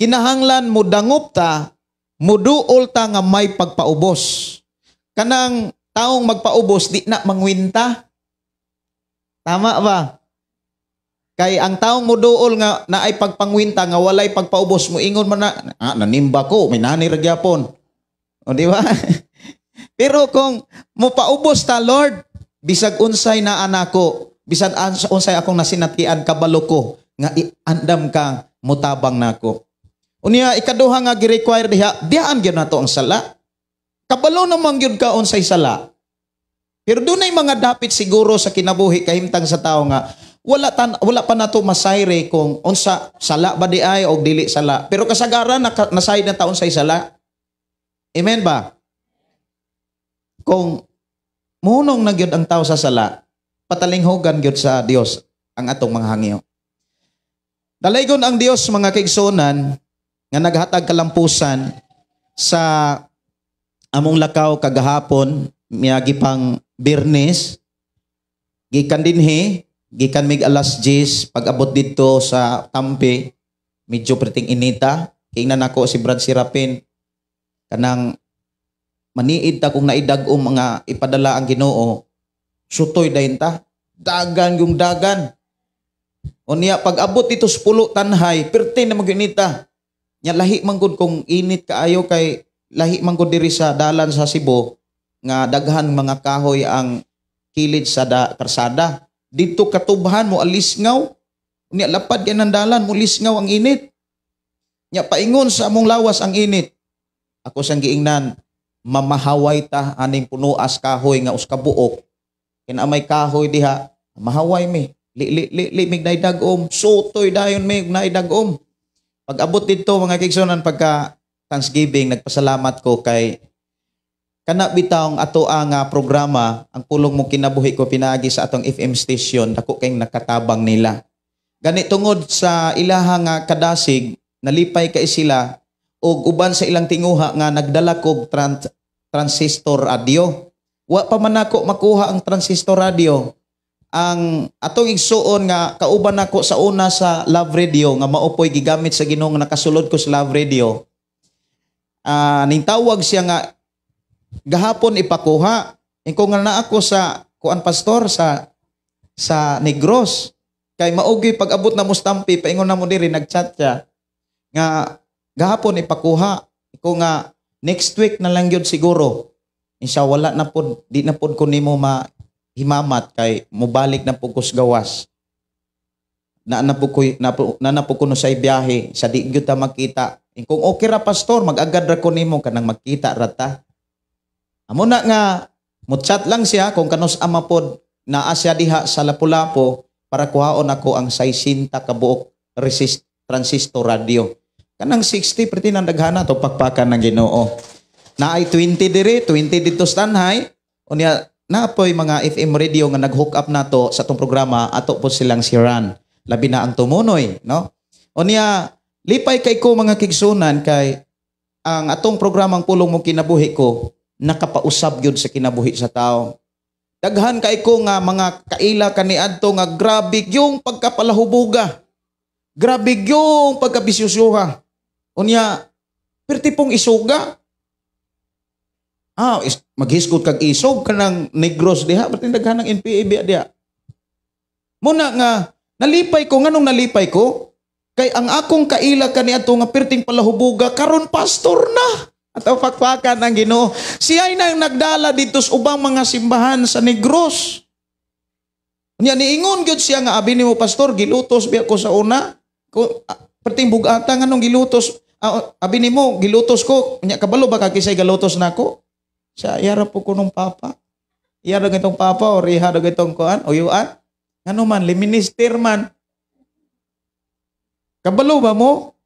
kinahanglan mudangop ta, muduol ta nga may pagpaubos. Kanang taong magpaubos di na mangwinta. Tama ba? Kay ang taong muduol nga naay pagpangwinta nga walay pagpaubos, moingon man na, nanimba ko, may nani ra gyapon. O di ba? Pero kung mopaubos ta, Lord, bisag unsay naa nako, bisag unsay akong nasinatian, kabalo ko nga andam ka motabang nako. Unya ikaduha nga gi-require diha, dihaan gyud nato ang sala. Kabalo naman gyud ka unsay sala. Pero dunay mga dapit siguro sa kinabuhi kahimtang sa tawo nga wala pa nato masayre kung unsa sala ba di ay og dili sala. Pero kasagaran nasayod na taon say sala. Amen ba? Kung munong na gyud ang tao sa sala, patalinghugan gyud sa Dios ang atong mga hangyo. Dalaygon ang Dios, mga kaigsuonan, nga naghatag kalampusan sa among lakaw kagahapon, miagi pang Biyernes, gikan dinhi, gikan mig alas 10, pag-abot didto sa Tampi, medyo perting inita. Kingnan nako si Brad Sirapin, kanang maniid ta kung naidag-om mga ipadala ang Ginoo, sutoy dayon ta, dagan yung dagan. Unya pag-abot dito sa pulo tanhay, perti na mag-inita. Nya lahi man gud kung init kaayo kay lahi man gud diri sa dalan sa Cebu nga daghan mga kahoy ang kilid sa karsada. Dito katubhan mo alisngaw. Unya lapad kay ng dalan mo lisngaw ang init. Nya paingon sa among lawas ang init. Ako sang giingnan, mamahaway ta aning punuas kahoy nga us ka buok. Kay may kahoy diha, mahaway mi. Li li li, li mig naidag-om, sutoy dayon mig naidag-om. Pag abot dito mga kaigsuonan pagka Thanksgiving, nagpasalamat ko kay kana bitawng ato ang programa, ang pulong mo kinabuhi ko pinaagi sa atong FM station, dako kayong nakatabang nila. Gani tungod sa ilaha nga kadasig, nalipay kay sila og uban sa ilang tinguha nga nagdala kog transistor radio. Wa pa man nako makuha ang transistor radio. Ang atong igsuon nga kauban nako sa una sa Love Radio nga maopoy gigamit sa Ginoo nga nakasulod ko sa Love Radio. Ningtawag siya nga gahapon ipakuha. Ingko nga na ako sa kuan pastor sa Negros. Kay maugi pag abot na mo stampi, paingon na mo diri, nagchat siya nga gahapon ipakuha. Iko nga next week na lang gyud siguro. Insya wala na pod, di na pod ko nimo mahimamat kay mobalik na pud ko sa gawas. Na na pud ko na, na pud ko no sa biyahe, sa di gyud ta magkita. Kung okay ra pastor, mag-agad ra ko nimo kanang magkita ra ta. Amo na nga mo-chat lang siya kung kanus ama pod naa siya diha sa Lapu-Lapu para kuhaon ako ang 60 ka buok transistor radio. Kanang 60 perti nang daghana to pakpakan ng Ginoo. Naay 20 dire, 20 didto sa Tanhay. Unya napoy mga FM radio nga nag-hook up nato sa atong programa, ato po silang siran. Labi na ang Tumunoy, no? Unya lipay kay ko mga kigsunan kay ang atong programang Pulong Mo Kinabuhi Ko nakapausab gyud sa kinabuhi sa tao. Daghan kay ko nga mga kaila kaniadto nga grabe yung pagkapalahubuga. Grabe yung pagkabisyusyuha. Unya perti pong isuga. Maghisgot kag isog kanang Negros diha, perti daghan ng NPA biya diha. Muna nga nalipay ko, nganong nalipay ko? Kay ang akong kaila kaniadto nga perting palahubuga karon pastor na. At ang pakpakan ang Ginoo. Siya ay nang nagdala dito sa ubang mga simbahan sa Negros. Unya niingon gyud siya nga abi nimo pastor, gilutos biya ko sa una. Ko perting bugata nganong gilutos, abi nimo gilutos ko. Unya kabalo ba kag kisay galutos nako? Siya iyara po ko nung papa. Iyara gitong papa or iha gitong kuan uyuan. Ngano man liminister man. Kabalo ba mo?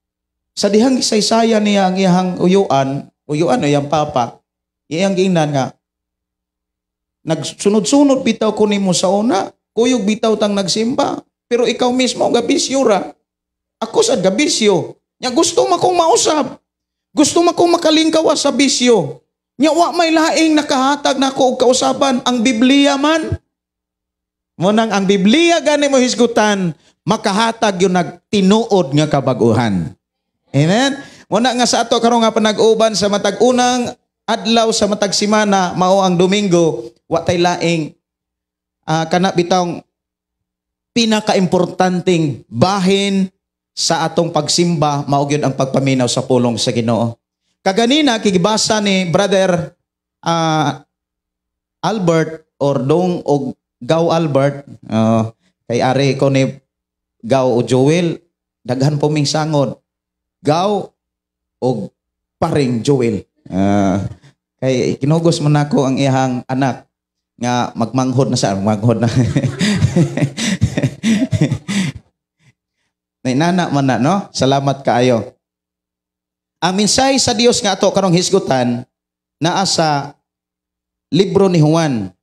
Sa dihang isaysaya niya ang iyang uyuan, uyuan o iyang papa, iyang giingnan nga, nagsunod-sunod bitaw ko nimo sa una, kuyog bitaw tang nagsimba, pero ikaw mismo gabisyo ra. Ako sa gabisyo. Nya gusto makong mausab. Gusto makong makalingkaw sa bisyo. Nya wa may laing nakahatag nako og kausaban, ang Biblia man. Munang ang Biblia gani mo hisgutan, makahatag yung nagtinuod nga kabag-uhan. Amen? Muna nga sa ato karon nga panag-uban sa matag unang adlaw sa matag semana, mao ang Domingo, wa tay laing kana bitawng pinakaimportanteng bahin sa atong pagsimba, mao gyud ang pagpaminaw sa pulong sa Ginoo. Kaganina kigibasa ni Brother Albert or Dong og Gaw Albert, kay ari ko ni Gaw o Joel, daghan po ming sangod. Gaw og paring Joel. Kay kinugos man nako ang iyang anak nga magmanghod na sa magmanghod na. Nainana man na, no? Salamat kaayo. Ang mensahe sa Dios nga ato karong hisgutan naa sa libro ni Juan.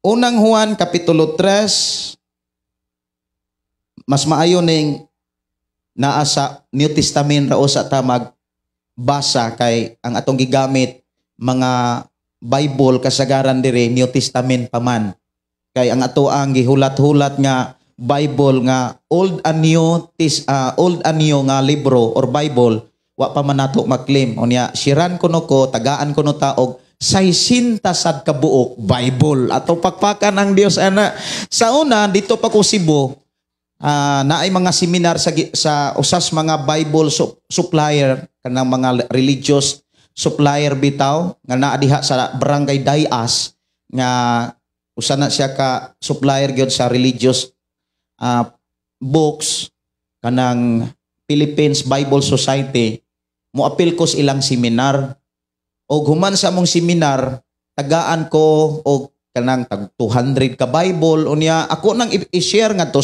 Unang Juan kapitulo 3, mas maayo ning naa sa New Testament ra usa ta magbasa kay ang atong gigamit mga Bible kasagaran diri New Testament pa man. Kay ang ato ang gihulat-hulat nga Bible nga Old and New Old and New nga libro or Bible wa pa man nato maklaim. Unya siran kuno ko, tagaan kuno ta og 60 sad ka buok Bible. Ato pakpakan ang Dios ana. Sa una dito pa ko Cebu, naay mga seminar sa usas mga Bible supplier kanang mga religious supplier bitaw nga naa diha sa Barangay Dayas nga usa na siya ka supplier gyud sa religious books kanang Philippines Bible Society. Moapil ko sa ilang seminar og human sa among seminar tagaan ko og kanang tag 200 ka Bible. Unya ako nang i-share ngadto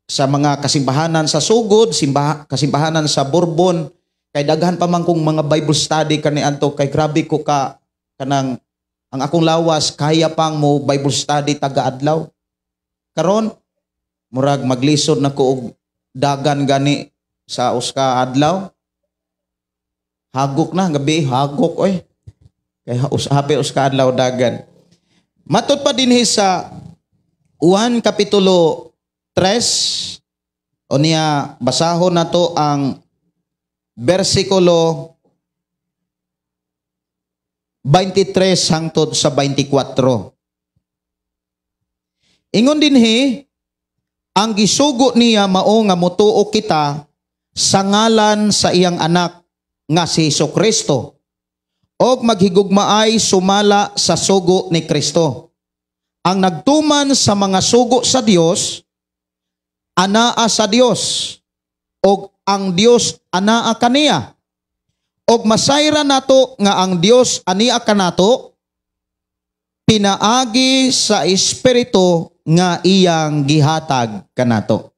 sa mga kasimbahanan sa Sugod, kasimbahanan sa Bourbon, kay daghan pa man kong mga Bible study kaniadto kay grabe ko ka kanang ang akong lawas kaya pang mo Bible study taga-adlaw. Karon murag maglisod na ko og dagan gani sa uska adlaw. Hagok na gabi, hagok oy. Kay happy uska adlaw dagan. Matod pa dinhi sa 1 kapitulo 3, o niya basahon na to ang bersikulo 23 hangtod sa 24. Ingon dinhi, ang gisugo niya mao nga motuo kita sa ngalan sa iyang anak nga si Jesucristo og maghigugmaay sumala sa sugo ni Kristo. Ang nagtuman sa mga sugo sa Dios anaa sa Dios, og ang Dios anaa kaniya. Og masayra nato nga ang Dios ania kanato pinaagi sa Espiritu nga iyang gihatag kanato.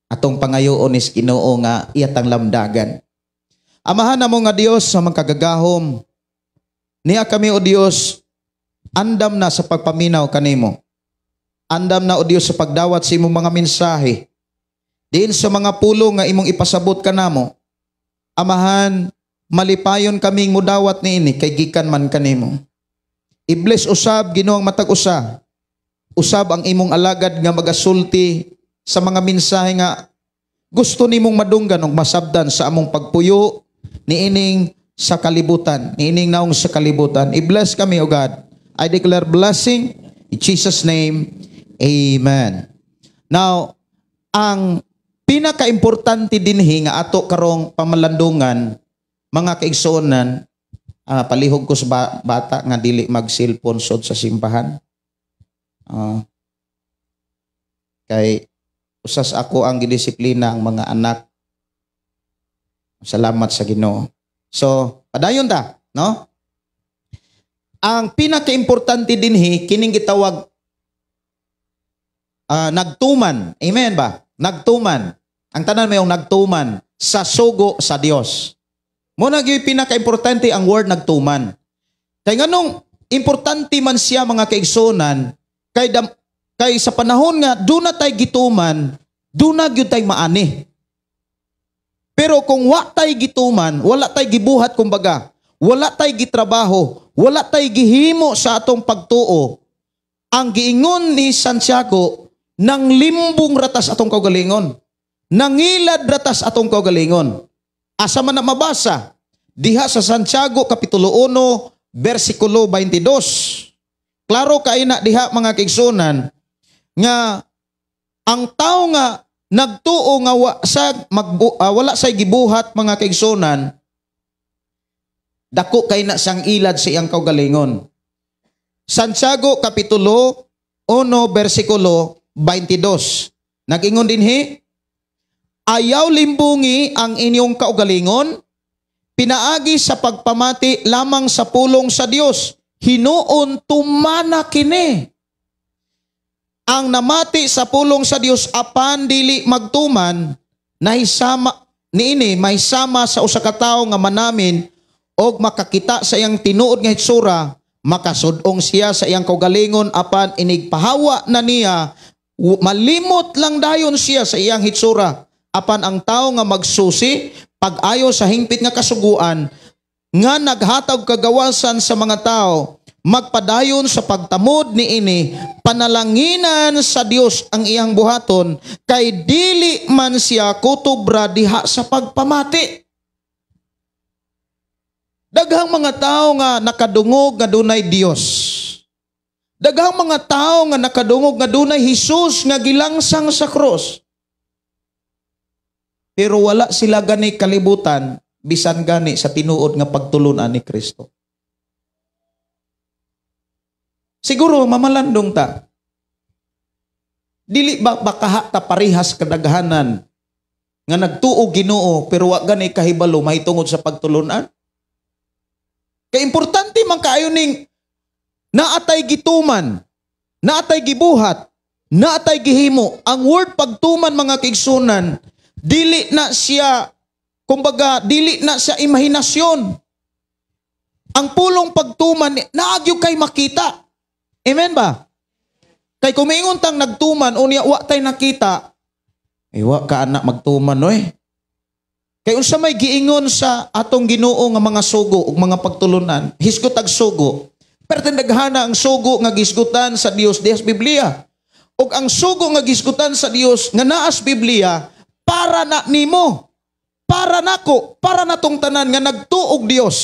Atong pangayoon is Ginoo nga iyatang lamdagan. Amahan namo nga Dios sa magkagagahom. Niya kami o Dios, andam na sa pagpaminaw kanimo. Andam na o Dios sa pagdawat sa imong mga mensahe. Diin sa mga pulong nga imong ipasabot kanamo. Amahan, malipayon kaming mudawat niini kay gikan man kanimo. I-bless usab Ginoo ang matag usa. Usab ang imong alagad nga magasulti sa mga mensahe nga gusto nimong madunggan og masabdan sa among pagpuyo niining sa kalibutan, niining naong sa kalibutan. I-bless kami, O God. I declare blessing in Jesus' name. Amen. Now, ang pinakaimportante dinhi nga ato karong pamalandungan, mga kaigsuonan, palihog ko sa bata nga dili mag-cellphone sod sa simbahan. Kay usas ako ang gidisiplina ang mga anak. Salamat sa Ginoo. So, padayon ta, no? Ang pinakaimportante dinhi kining gitawag nagtuman. Amen ba? Nagtuman. Ang tanan mayong nagtuman sa sugo sa Dios. Mo na gyud pinakaimportante ang word nagtuman. Kay nganong importante man siya mga kaigsuonan, kay sa panahon nga duna tay gituman, duna gyud tay maani. Pero kung wa tay gituman, wala tay gibuhat kumbaga, wala tay gitrabaho, wala tay gihimo sa atong pagtuo, ang giingon ni Santiago, nang limbong ratas atong kaugalingon. Nangilad ratas atong kaugalingon. Asa man na mabasa? Diha sa Santiago Kapitulo 1, versikulo 22. Klaro kay na diha mga kaigsuonan nga ang tao nga nagtuo nga wala say gibuhat mga kaigsuonan, dako kay na siyang ilad sa iyang kaugalingon. Santiago Kapitulo 1, versikulo 22. Nag-ingon dinhi, ayaw limbungi ang inyong kaugalingon, pinaagi sa pagpamati lamang sa pulong sa Dios, hinuon tumana kini. Ang namati sa pulong sa Dios apan dili magtuman, nahisama niini mahisama sa usa ka tawo nga manamin og makakita sa iyang tinuod nga hitsura, makasud-ong siya sa iyang kaugalingon apan inigpahawa na niya, malimot lang dayon siya sa iyang hitsura. Apan ang tawo nga magsusi pag-ayo sa hingpit nga kasuguan nga naghatag kagawasan sa mga tao, magpadayon sa pagtamod niini, panalanginan sa Dios ang iyang buhaton, kay dili man siya kutubra diha sa pagpamati. Daghang mga tao nga nakadungog nga dunay Dios. Daghang mga tao nga nakadungog nga dunay Hesus nga gilangsang sa krus. Pero wala sila gani kalibutan bisan gani sa tinuod nga pagtulunan ni Kristo. Siguro mamalandong ta. Dili ba bakaha ta parihas kadaghanan nga nagtuo Ginoo pero wa gani kahibalo mahitungod sa pagtulunan? Kay importante man kaayo ning naatay gituman, naatay gibuhat, naatay gihimo. Ang word pagtuman mga kaigsunan, dili na siya, kumbaga, dili na siya imahinasyon. Ang pulong pagtuman, naagyo kay makita. Amen ba? Kay kumingon tang nagtuman, unya wa tay nakita, ay wa ka anak magtuman oy. Kay unsa may giingon sa atong Ginoo nga mga sugo ug mga pagtulunan, hisgot ag sugo. Pero tindaghana ang sugo nga gisgutan sa Dios diha sa Biblia. Ug ang sugo nga gisgutan sa Dios nga naa sa Biblia para na nimo, para nako, para natong tanan nga nagtuog Dios.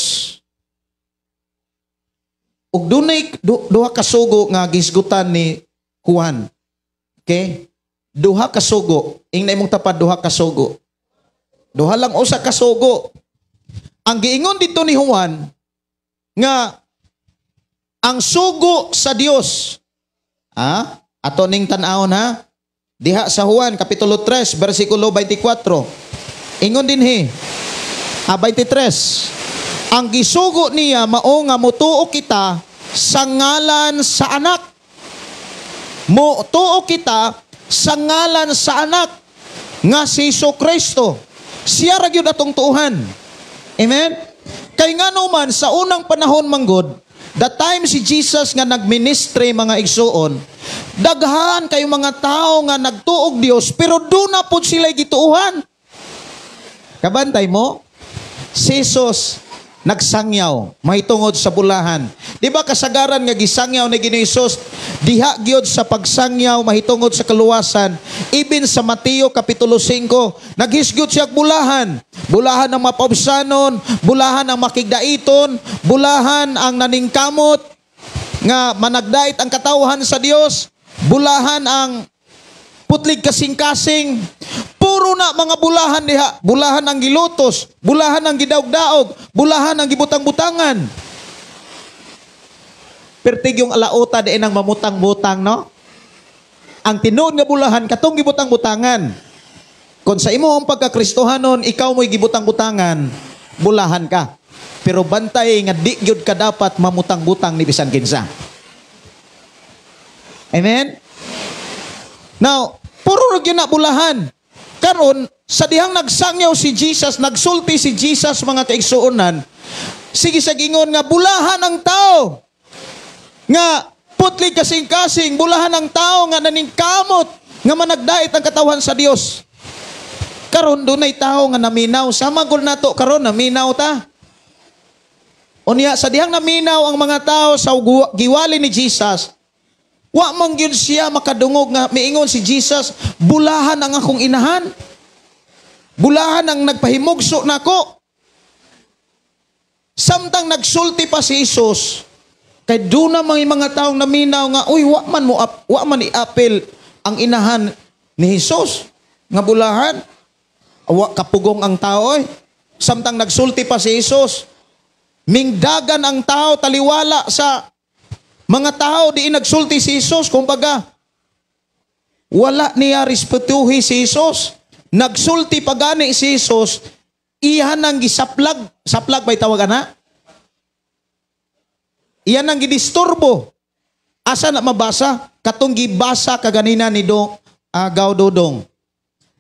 Ug dunay duha ka sugo nga gisgutan ni Juan. Okay? Duha ka sugo. Ingna imong tapad duha ka sugo. Duha lang usa ka sugo. Ang giingon dito ni Juan nga ang sugo sa Dios. Ah, ato ning tan-awon ha. Diha sa Juan kapitulo 3 bersikulo 24. Ingon dinhi. 23. Ang gisugo niya mao nga motuo kita sa ngalan sa anak. Motuo kita sa ngalan sa anak. Nga si Hesus Kristo. Siya ra gyud atong tuuhan. Amen? Kay ngano man sa unang panahon manggod, the time si Jesus nga nagministry, mga igsuon, daghan kayo mga tao nga nagtuog Dios pero duna pod sila gituuhan. Kabantay mo? Si Jesus nagsangyaw mahitungod sa bulahan. Di ba kasagaran nga gisangyaw ni Ginoo Hesus diha gyud sa pagsangyaw mahitungod sa kaluwasan? Even sa Mateo kapitulo 5, naghisgot siya og bulahan. Bulahan ang mapaubsanon, bulahan ang makigdaiton, bulahan ang naningkamot nga managdait ang katawhan sa Dios, bulahan ang putlig kasing-kasing. Puro na mga bulahan diha. Bulahan ang gilutos, bulahan ang gidaog-daog, bulahan ang gibutang-butangan. Pertig yung alauta diin ang mamutang-butang, no? Ang tinuod nga bulahan katong gibutang-butangan. Kung sa imo ang pagkakristohanon, ikaw mo'y gibutang-butangan, bulahan ka. Pero bantay nga di gyud ka dapat mamutang-butang ni bisan kinsa. Amen? Now, puro ra gyud na bulahan. Karon, sa dihang nagsangyaw si Jesus, nagsulti si Jesus, mga kaigsuonan, sige sa gingon nga bulahan ang tao nga putli kasing-kasing, bulahan ang tao nga naningkamot nga managdait ang katawhan sa Dios. Karon dunay tao nga naminaw, sama gud nato karon naminaw ta. Unya sa dihang naminaw ang mga tao sa giwali ni Jesus, wa man gyud siya makadungog nga miingon si Jesus, bulahan ang akong inahan. Bulahan ang nagpahimugso nako. Samtang nagsulti pa si Jesus, kay doon na mga taong naminaw nga, uy, wa man i-apil ang inahan ni Jesus nga bulahan. Wa kapugong ang tao oy. Samtang nagsulti pa si Jesus, mingdagan ang tao taliwala sa mga tao di nagsulti si Jesus. Kumbaga, wala niya respetuhi si Jesus. Nagsulti pa gani si Jesus, iyan ang gisaplag. Saplag ba'y tawag ana? Iyan ang gidisturbo. Asa na mabasa? Katong gibasa kaganina ni do, Gaw Dodong.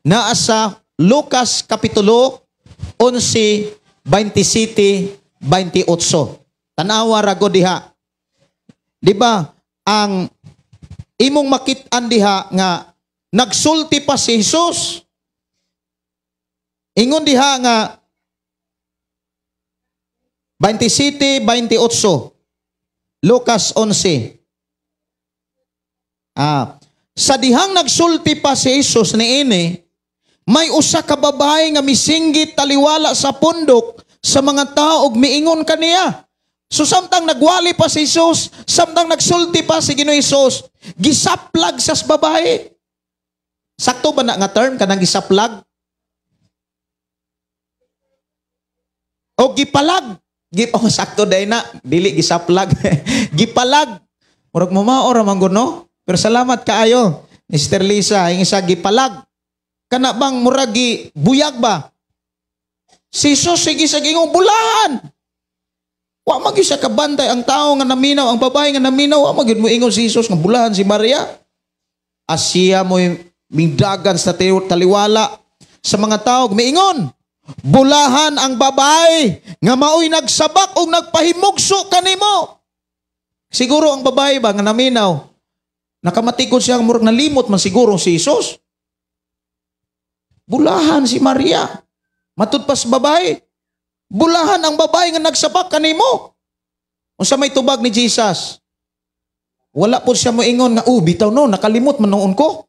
Naa sa Lucas Kapitulo 11, 27, 28. Tanawa ra diha. Di ba ang imong makit-an diha nga nagsulti pa si Jesus? Ingon diha nga 27, 28. Lucas 11. Sa dihang nagsulti pa si Jesus niini, may usa ka babae nga misinggit taliwala sa pundok sa mga tao ug miingon kaniya. So samtang nagwali pa si Jesus, samtang nagsulti pa si Ginoo Jesus, gisaplag sa babae. Sakto ba na nga term kanang gisaplag? O gipalag? Oh, sakto dai na, dili gisaplag. Gipalag. Murag mamao ra man gud, no? Pero salamat kaayo, Mr. Lisa, yung isa gipalag. Kana bang murag buyag ba? Si Jesus sige sa gingong bulahan. Wa man gyud siya kabantay ang tao nga naminaw, ang babae nga naminaw, wa man gyud moingon si Jesus nga bulahan si Maria. Asiya mo mingdagan sa taliwala sa mga tao, miingon, bulahan ang babae nga maoy nagsabak og nagpahimugso kanimo. Siguro ang babae ba nga naminaw, nakamatikod siya murag nalimot man siguro si Jesus. Bulahan si Maria. Matud pa sa babae. Bulahan ang babae nga nagsabak kanimo. Unsa may tubag ni Jesus? Wala po siya moingon nga, oh, bitaw no, nakalimot man noon ko.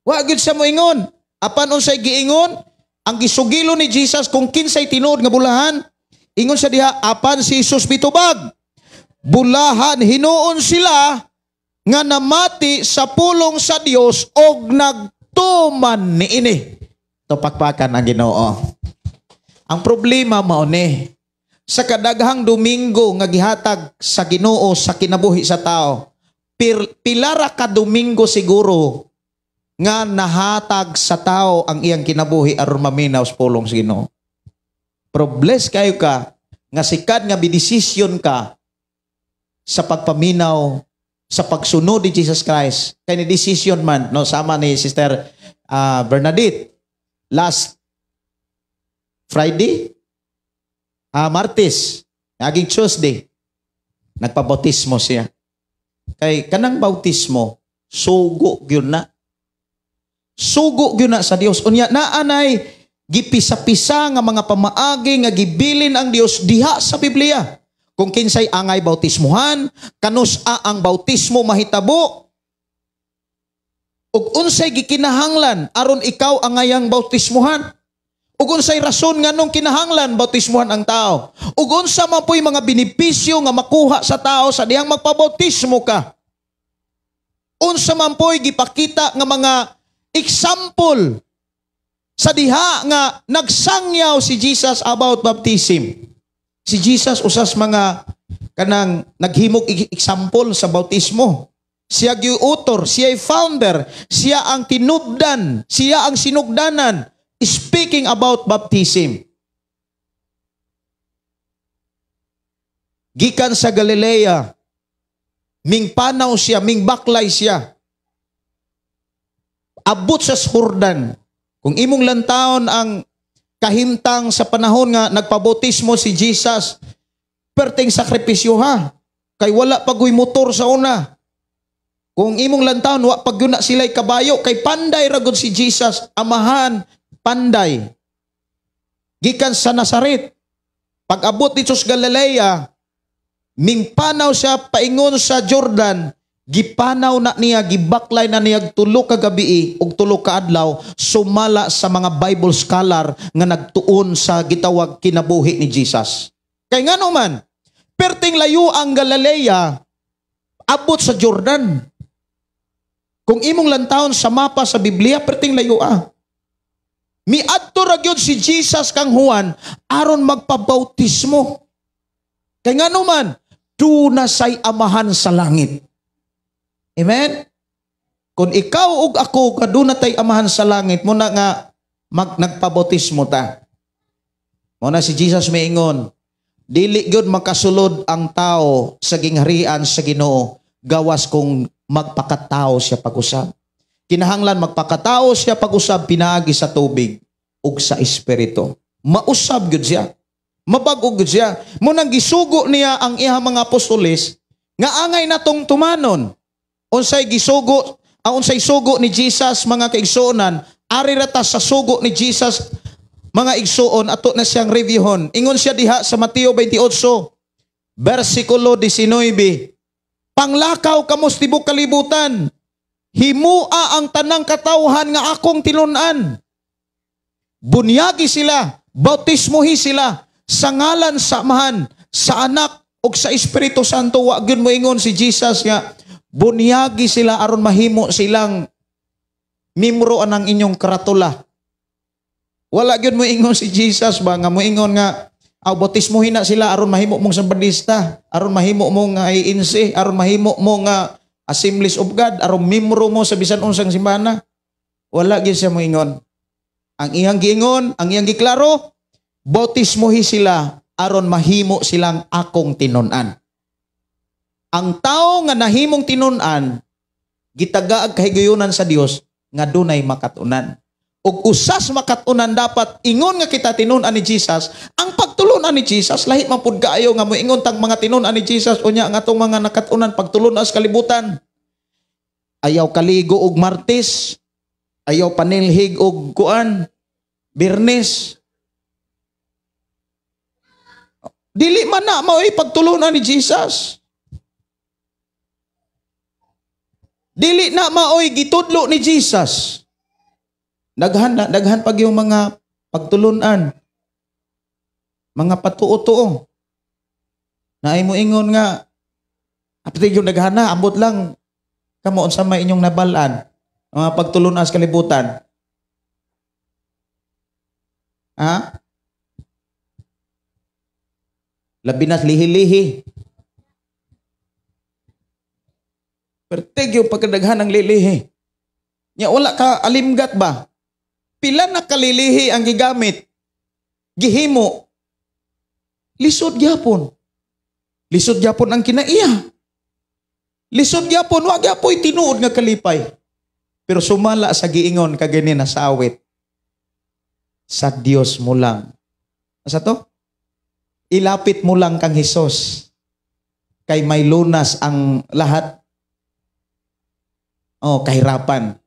Wa gyud siya moingon. Apan unsay giingon? Ang gisugilo ni Jesus kung kinsay tinuod nga bulahan, ingon siya diha, apan si Jesus mitubag, bulahan hinuon sila nga namati sa pulong sa Dios og nagtuman niini. Tupakpakan ang Ginoo. Ang problema mao ni sa kadaghang Domingo nga gihatag sa Ginoo sa kinabuhi sa tao, pilara ka Domingo siguro nga nahatag sa tao ang iyang kinabuhi aron maminaw sa pulong sa Ginoo. Pero bless kayo ka nga sikad nga bidesisyon ka sa pagpaminaw sa pagsunod ni Jesus Christ. Kay ni decision man, no, sama ni Sister Bernadette. Last Friday, Martes, naging Tuesday, nagpabautismo siya. Kay kanang bautismo, sugo gyud na. Sugo gyud na sa Dios. Unya naanay gipisa-pisa nga mga pamaagi nga gibilin ang Dios diha sa Biblia. Kung kinsay angay bautismuhan, kanus-a ang bautismo mahitabo, ug unsay gikinahanglan aron ikaw angayang bautismuhan. Ug unsay rason nganong kinahanglan bautismuhan ang tao. Ug unsa man po'y mga benepisyo nga makuha sa tao sa dihang magpabautismo ka. Unsa man po'y gipakita nga mga example sa diha nga nagsangyaw si Jesus about baptism. Si Jesus usas mga kanang naghimog example sa bautismo. Siya gyud author, siya founder, siya ang tinubdan, siya ang sinugdanan. Speaking about baptism. Gikan sa Galilea, mingpanaw siya, mingbaklay siya. Abot sa Jordan. Kung imong lantaon ang kahimtang sa panahon nga nagpabautismo si Jesus, perting sakripisyo ha. Kay wala pagoy motor sa una. Kung imong lantaon, wa pag yun na sila'y kabayo, kay panday ragod si Jesus, amahan, panday. Gikan sa Nazaret, pag-abot dito sa Galilea, mingpanaw siya paingon sa Jordan, gipanaw na niya, gibaklay na niya tulo ka gabii ug tulo ka adlaw, sumala sa mga Bible scholar nga nagtuon sa gitawag kinabuhi ni Jesus. Kay ngano man, perting layo ang Galilea, abot sa Jordan. Kung imong lantawon sa mapa sa Biblia, perting layo ah. Miadto ra gyud si Jesus kang Juan aron magpabautismo. Kay ngano man, duna say amahan sa langit. Amen? Kung ikaw ug ako kaduna tay amahan sa langit, muna nga nagpabautismo ta. Muna si Jesus miingon, dili gyud makasulod ang tao sa gingharian sa Ginoo gawas kung magpakatao siya pag-usab. Kinahanglan magpakatao siya pag-usab pinaagi sa tubig ug sa espiritu. Mausab gyud siya. Mabag-o gyud siya. Munang gisugo niya ang iyang mga apostoles nga angay natong tumanon. Unsay gisugo, ang unsay sugo ni Jesus mga kaigsuonan, ari ra ta sa sugo ni Jesus mga igsuon, ato na siyang reviewon. Ingon siya diha sa Mateo 28 bersikulo 19. Panglakaw kamo sa tibok kalibutan. Himua ang tanang katawhan nga akong tinun-an. Bunyagi sila, bautismohi sila sa ngalan sa Amahan, sa Anak ug sa Espiritu Santo. Wa gyud moingon si Jesus nga bunyagi sila aron mahimo silang mimro anang inyong karatula. Wala gyud moingon si Jesus ba nga moingon nga bautismohi na sila aron mahimo mong sabadista, aron mahimo mong INC, aron mahimo mo nga Assemblies of God, aron mimro mo sa bisan unsang simbana. Wala gyud siya moingon. Ang iyang giingon, ang iyang giklaro, bautismohi sila aron mahimo silang akong tinun-an. Ang tao nga nahimong tinun-an, gitagaag kahigayunan sa Dios nga dunay makatunan. Ug usas makatunan dapat ingon nga kita tinun-an ni Jesus. Ang pagtulunan ni Jesus lahi man pud kaayo nga moingon tang mga tinun-an ni Jesus unya ang atong mga nakatunan pagtulunan sa kalibutan. Ayaw kaligo og Martes, ayaw panilhig og kuan, Biyernes. Dili man na mao'y pagtulunan ni Jesus. Dili na mao'y gitudlo ni Jesus. Daghan pag yung mga pagtulunan, mga patuo-tuo. Naay mo ingon nga, apti yung daghan na, ambot lang, kamo unsa may inyong nabalaan, mga pagtulunan sa kalibutan. Ha? Labi na lihi-lihi. Pertig yung pagkadaghan ng lilihi. Nya wala ka alimgat ba? Pila na kalilihi ang gigamit? Gihimo. Lisod gyapon. Lisod gyapon ang kinaiya. Lisod gyapon, wa gyapoy tinuod nga kalipay. Pero sumala sa giingon kagani na sa awit. Sa Dios mo lang. Asa to? Ilapit mo lang kang Hesus. Kay may lunas ang lahat. Oh, kahirapan.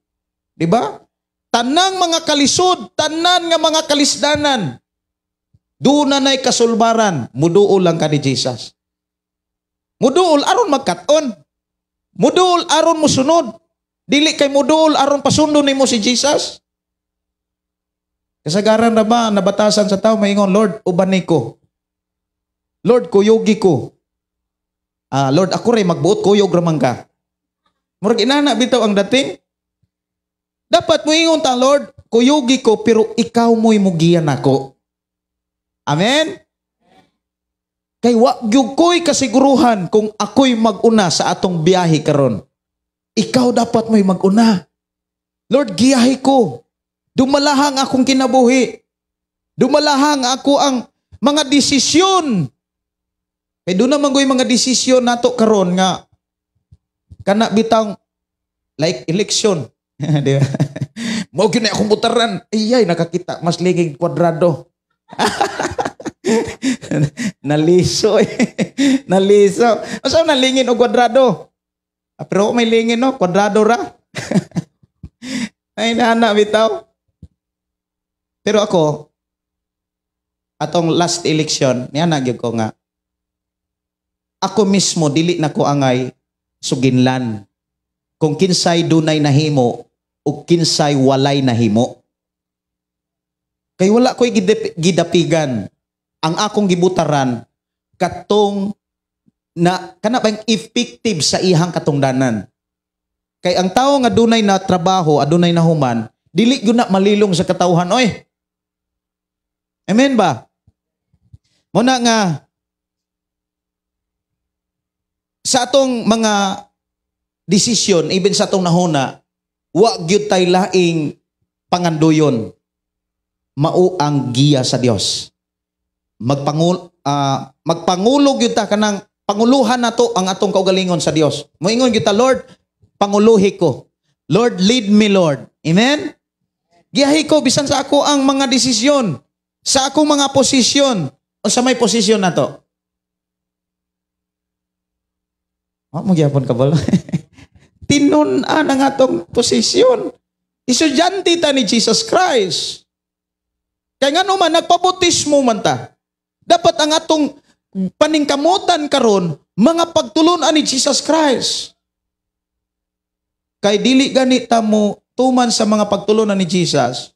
Di ba? Tanang mga kalisod, tanan nga mga kalisdanan, doon na na'y kasulbaran, muduol lang ka ni Jesus. Muduol aron magkat-on. Muduol aron musunod. Dili kay muduol aron pasundo nimo si Jesus. Kasagaran na ba nabatasan sa tao maingon, Lord, ubani ko. Lord, kuyugi ko. Lord, ako rin magbuot kuyog ramang ka. Murag inana bitaw ang dating. Dapat muingon ta, Lord, kuyugi ko pero ikaw mo'y mugiyan nako. Amen? Kay wa gyud ko'y kasiguruhan kung ako'y mag-una sa atong biyahe karon. Ikaw dapat mo'y mag-una. Lord, giyahe ko. Dumalahang akong kinabuhi. Dumalahang ako ang mga desisyon. Kay doon naman ko'y mga desisyon nato karon nga kana bitang like election. Di ba? Mao gyud na akong butaran. Iyay, nakakita mas liging kwadrado. Naliso eh. Naliso. Asa na lingin og kwadrado? Pero may lingin no, kwadrado ra. Ay nana bitaw. Pero ako atong last election niya na gyud ko nga ako mismo dili na ko angay suginlan kung kinsay dunay nahimo o kinsay walay nahimo. Kay wala ko'y gidapigan. Ang akong gibutaran katong na kana bang effective sa ihang katungdanan. Kay ang tawo nga dunay na trabaho, adunay na human, dili gyud na malilong sa katawhan oy. Amen ba? Muna nga sa atong mga desisyon, even sa atong nahuna, wa gyud tay laing panganduyon. Mao ang giya sa Dios. Magpangulo gyud ta kanang panguluhan nato ang atong kaugalingon sa Dios. Moingon gyud ta, Lord, panguluhi ko. Lord, lead me, Lord. Amen? Giyahi ko bisan sa ako ang mga desisyon, sa akong mga posisyon. Unsa may posisyon nato? Wa mo gyapon ka balo. Tinun-an ang atong posisyon. Estudyante ta ni Jesus Christ. Kaya nga naman, nagpabautismo man ta. Dapat ang atong paningkamutan karon mga pagtulunan ni Jesus Christ. Kay dili gani ta mo tuman sa mga pagtulunan ni Jesus,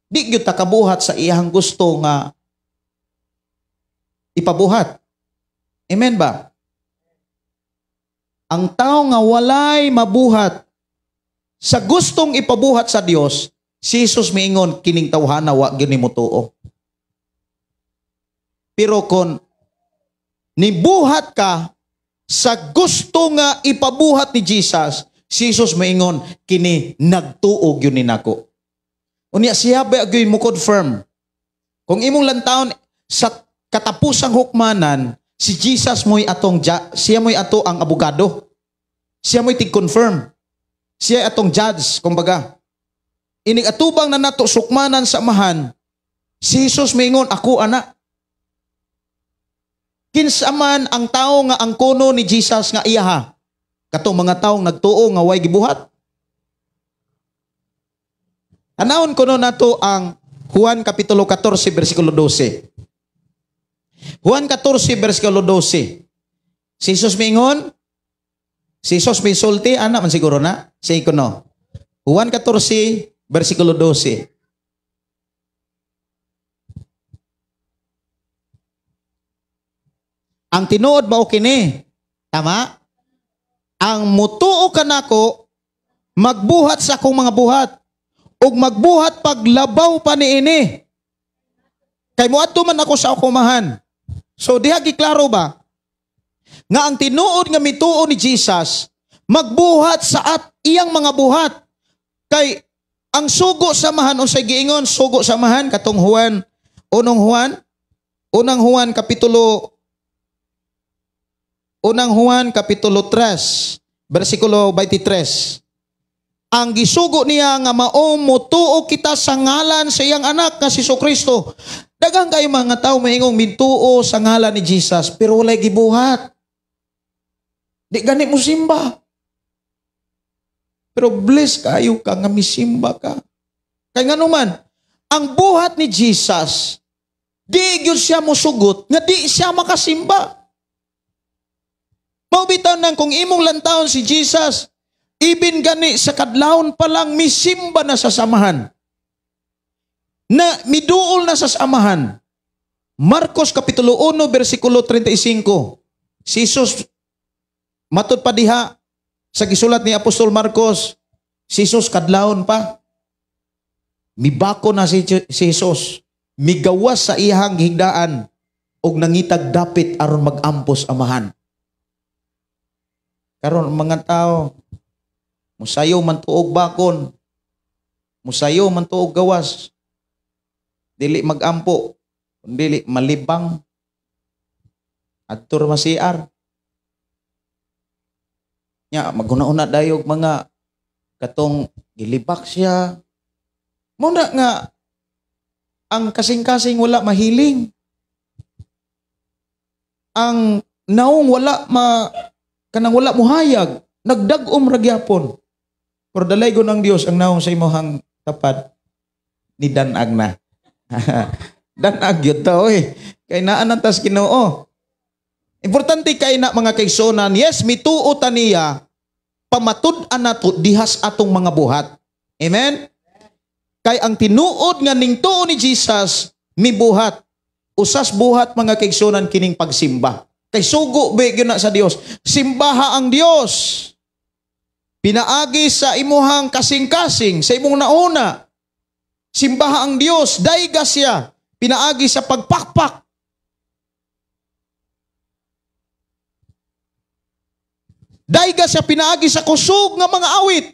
di gyud ta kabuhat sa iyang gusto nga ipabuhat. Amen ba? Ang tao nga walay mabuhat sa gustong ipabuhat sa Dios, si Jesus miingon kining tawhana wa gyud nimo tuo. Pero kon nibuhat ka sa gusto nga ipabuhat ni Jesus, si Jesus miingon kini nagtuo gyud ni nako. Unya siya ba gyud mo confirm? Kung imong lantawon sa katapusang hukmanan, si Jesus mo'y atong siya mo'y ato ang abogado. Siya mo'y tig-confirm. Siya atong judge, kumbaga. Inig atubang na nato sukmanan sa amahan, si Jesus miingon, ako ana. Kinsa man ang tao nga ang kuno ni Jesus nga iyaha, katong mga taong nagtuo nga way gibuhat. Tanawon kuno nato ang Juan Kapitulo 14, versikulo 12. Juan 14, versikulo 12. Si Jesus miingon, si Jesus misulti, ana man siguro na, si kuno. Juan 14, versikulo 12. Ang tinuod mao kini, tama? Ang mutuo kanako magbuhat sa akong mga buhat ug magbuhat paglabaw pa niini. Kay moadto man ako sa akumahan. So diha giklaro ba nga ang tinuod nga mituo ni Jesus magbuhat sa at iyang mga buhat. Kay ang sugo sa amahan unsay giingon sugo sa amahan katong Juan unang Juan kapitulo 3 bersikulo 23. Ang gisugo niya nga mao motuo kita sa ngalan sa iyang anak nga si Jesucristo. Daghang kayo mga tao maingong mituo sa ngalan ni Jesus pero walay gibuhat. Di gani mo simba. Pero bless kayo ka nga misimba ka. Kay ngano man, ang buhat ni Jesus, di gyud siya mosugot nga di siya makasimba. Mao bitaw nang kung imong lantawon si Jesus, ibin gani sa kadlawon pa lang misimba na sa samahan. Na miduol na sa samahan. Marcos Kapitulo 1, versikulo 35. Si Jesus, matud pa diha, sa gisulat ni Apostol Marcos, si Jesus kadlawon pa. Mibako na si Jesus. Migawas sa iyang higdaan og nangitag dapit aron magampos amahan. Karon mga tao, musayo man tuog bakon, musayo man tuog gawas, dili magampo, dili malibang, adto ra ma-CR. Nya maguna-una dayog mga katong gilibak siya. Muna nga ang kasing-kasing wala mahiling. Ang naong wala ma kanang wala muhayag, nagdag-om ra gyapon. Pero dalaygon ang Dios ang naong sa imong tapad ni danag na. Danag gyud ta oy. Kay naa nang tas Ginoo. Importante kay na mga kaigsuonan, yes, mituo ta niya, pamatud-an nato dihas atong mga buhat. Amen? Kay ang tinuod nga ning tuo ni Jesus mibuhat. Usas buhat mga kaigsuonan kining pagsimba. Kay sugo be gyud na sa Dios. Simbaha ang Dios. Pinaagi sa imuhang kasing-kasing, sa imong nauna. Simbaha ang Dios, dayga siya. Pinaagi sa pagpakpak. Dayga siya pinaagi sa kusog nga mga awit.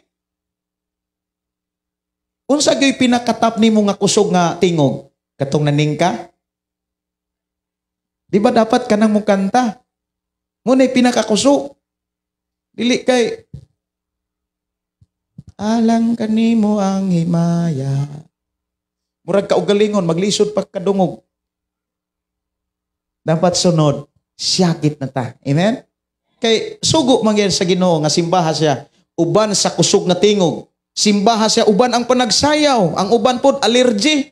Unsa gyud pinakatap nimo nga kusog nga tingog? Katong naningka? Di ba dapat kanang mukanta? Muna'y pinakakusog. Dili kay alang kanimo ang himaya. Murag kaugalingon, maglisod pa kadungog. Dapat sunod, siyakit na ta. Amen? Kay sugo man gyud sa Ginoo nga simbaha siya uban sa kusog nga tingog. Simbaha siya uban ang panagsayaw, ang uban pod allergy.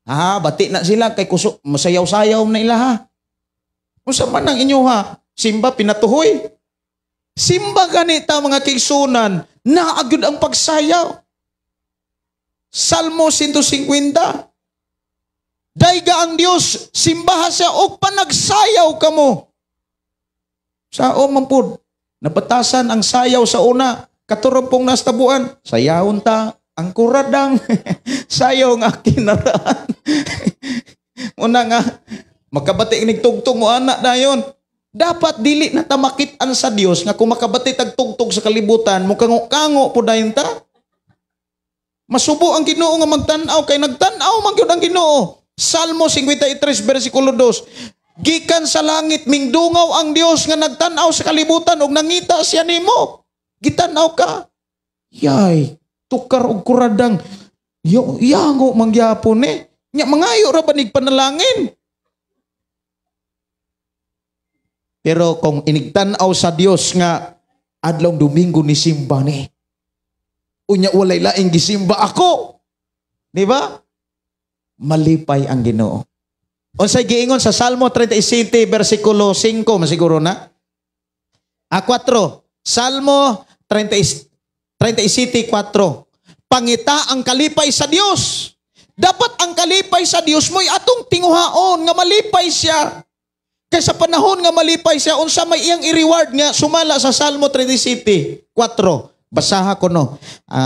Ha, bati na sila kay kusog, masayaw-sayaw na ila ha. Unsa man ang inyo ha? Simba pinatuhoy. Simba ganita mga kaigsunan, naagud ang pagsayaw. Salmo 150. Dayga ang Dios, simbaha siya og panagsayaw kamo. Sao man pud, napatasan ang sayaw sa una, katurumpong nastabuan, sayawon ta ang kuradang, sayaw nga kinaraan. Una nga, makabati nig tugtog mo anak dayon. Dapat dili na ta makit-an sa Dios nga kung makabati tag tugtog sa kalibutan, mukango-kango po dayon ta. Masubo ang Ginoo nga magtan-aw kay nagtan-aw man gyud ang Ginoo. Salmo 53 versikulo 2. Gikan sa langit mingdungaw ang Dios nga nagtan-aw sa kalibutan ug nangita siya nimo. Gitan-aw ka. Yay, tukar og kuradang. Yo, yango mangyapon eh. Nya mangayo ra banig panalangin. Pero kung inigtan-aw sa Dios nga adlong Domingo ni simba ni. Unya walay laing gisimba ako. Di ba? Malipay ang Ginoo. Unsay giingon sa Salmo 37 versikulo 5 masiguro na? 4. Salmo 37:4. Pangita ang kalipay sa Dios. Dapat ang kalipay sa Dios mo'y atong tinguhaon nga malipay siya. Kay sa panahon nga malipay siya, unsa may iyang i-reward nga sumala sa Salmo 37:4. Basaha ko no.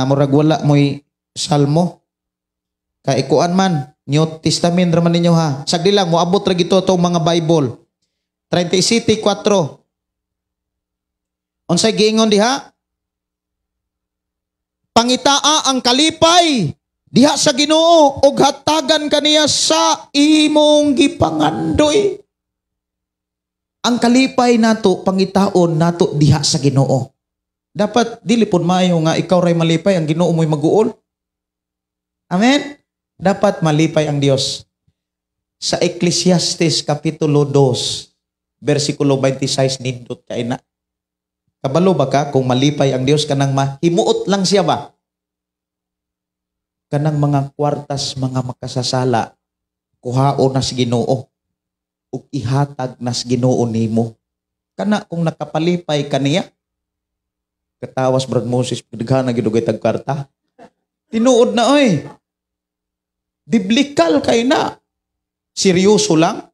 Murag wala mo'y Salmo. Kay ikuan man, New Testament raman ninyo ha. Sagdi lang, moabot ra gito tong mga Bible. 37:4. Unsay giingon diha? Pangitaa ang kalipay diha sa Ginoo ug hatagan kaniya sa imong gipangandoy. Ang kalipay nato pangitaon nato diha sa Ginoo. Dapat dili pud maayo nga ikaw ray malipay, ang Ginoo mo'y maguol. Amen? Dapat malipay ang Dios. Sa Ecclesiastes Kapitulo 2, versikulo 26, nindot kay na. Kabalo ba ka kung malipay ang Dios, kanang mahimuot lang siya ba? Kanang mga kwartas mga makasasala, kuhaon na sa Ginoo ug ihatag na sa Ginoo nimo. Kana kung nakapalipay kaniya. Katawas, Brad Moses, daghan na gyud tag kwarta. Tinuod na oy. Biblikal kay na. Seryoso lang.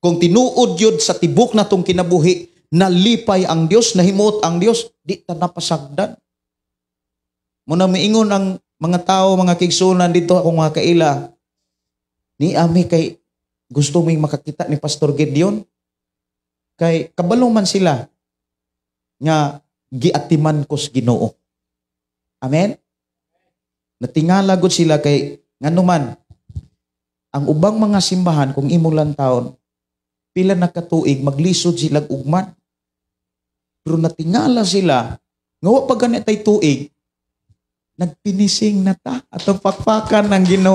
Kung tinuod yun sa tibok na tong kinabuhi, nalipay ang Dios, nahimuot ang Dios, di ta napasagdan. Muna miingon ang mga tao, mga kaigsuonan dito, akong mga kaila, ni ami kay gusto ming makakita ni Pastor Gideon. Kay kabalo man sila nga giatiman ko sa Ginoo. Amen? Natingala gud sila kay nganuman ang ubang mga simbahan, kung imong lantawon, pila na katuig maglisod sila ugman. Pero natingala sila nga wa pa gani tay tuig, nagpinising na ta. Atong pakpakan ng Ginoo.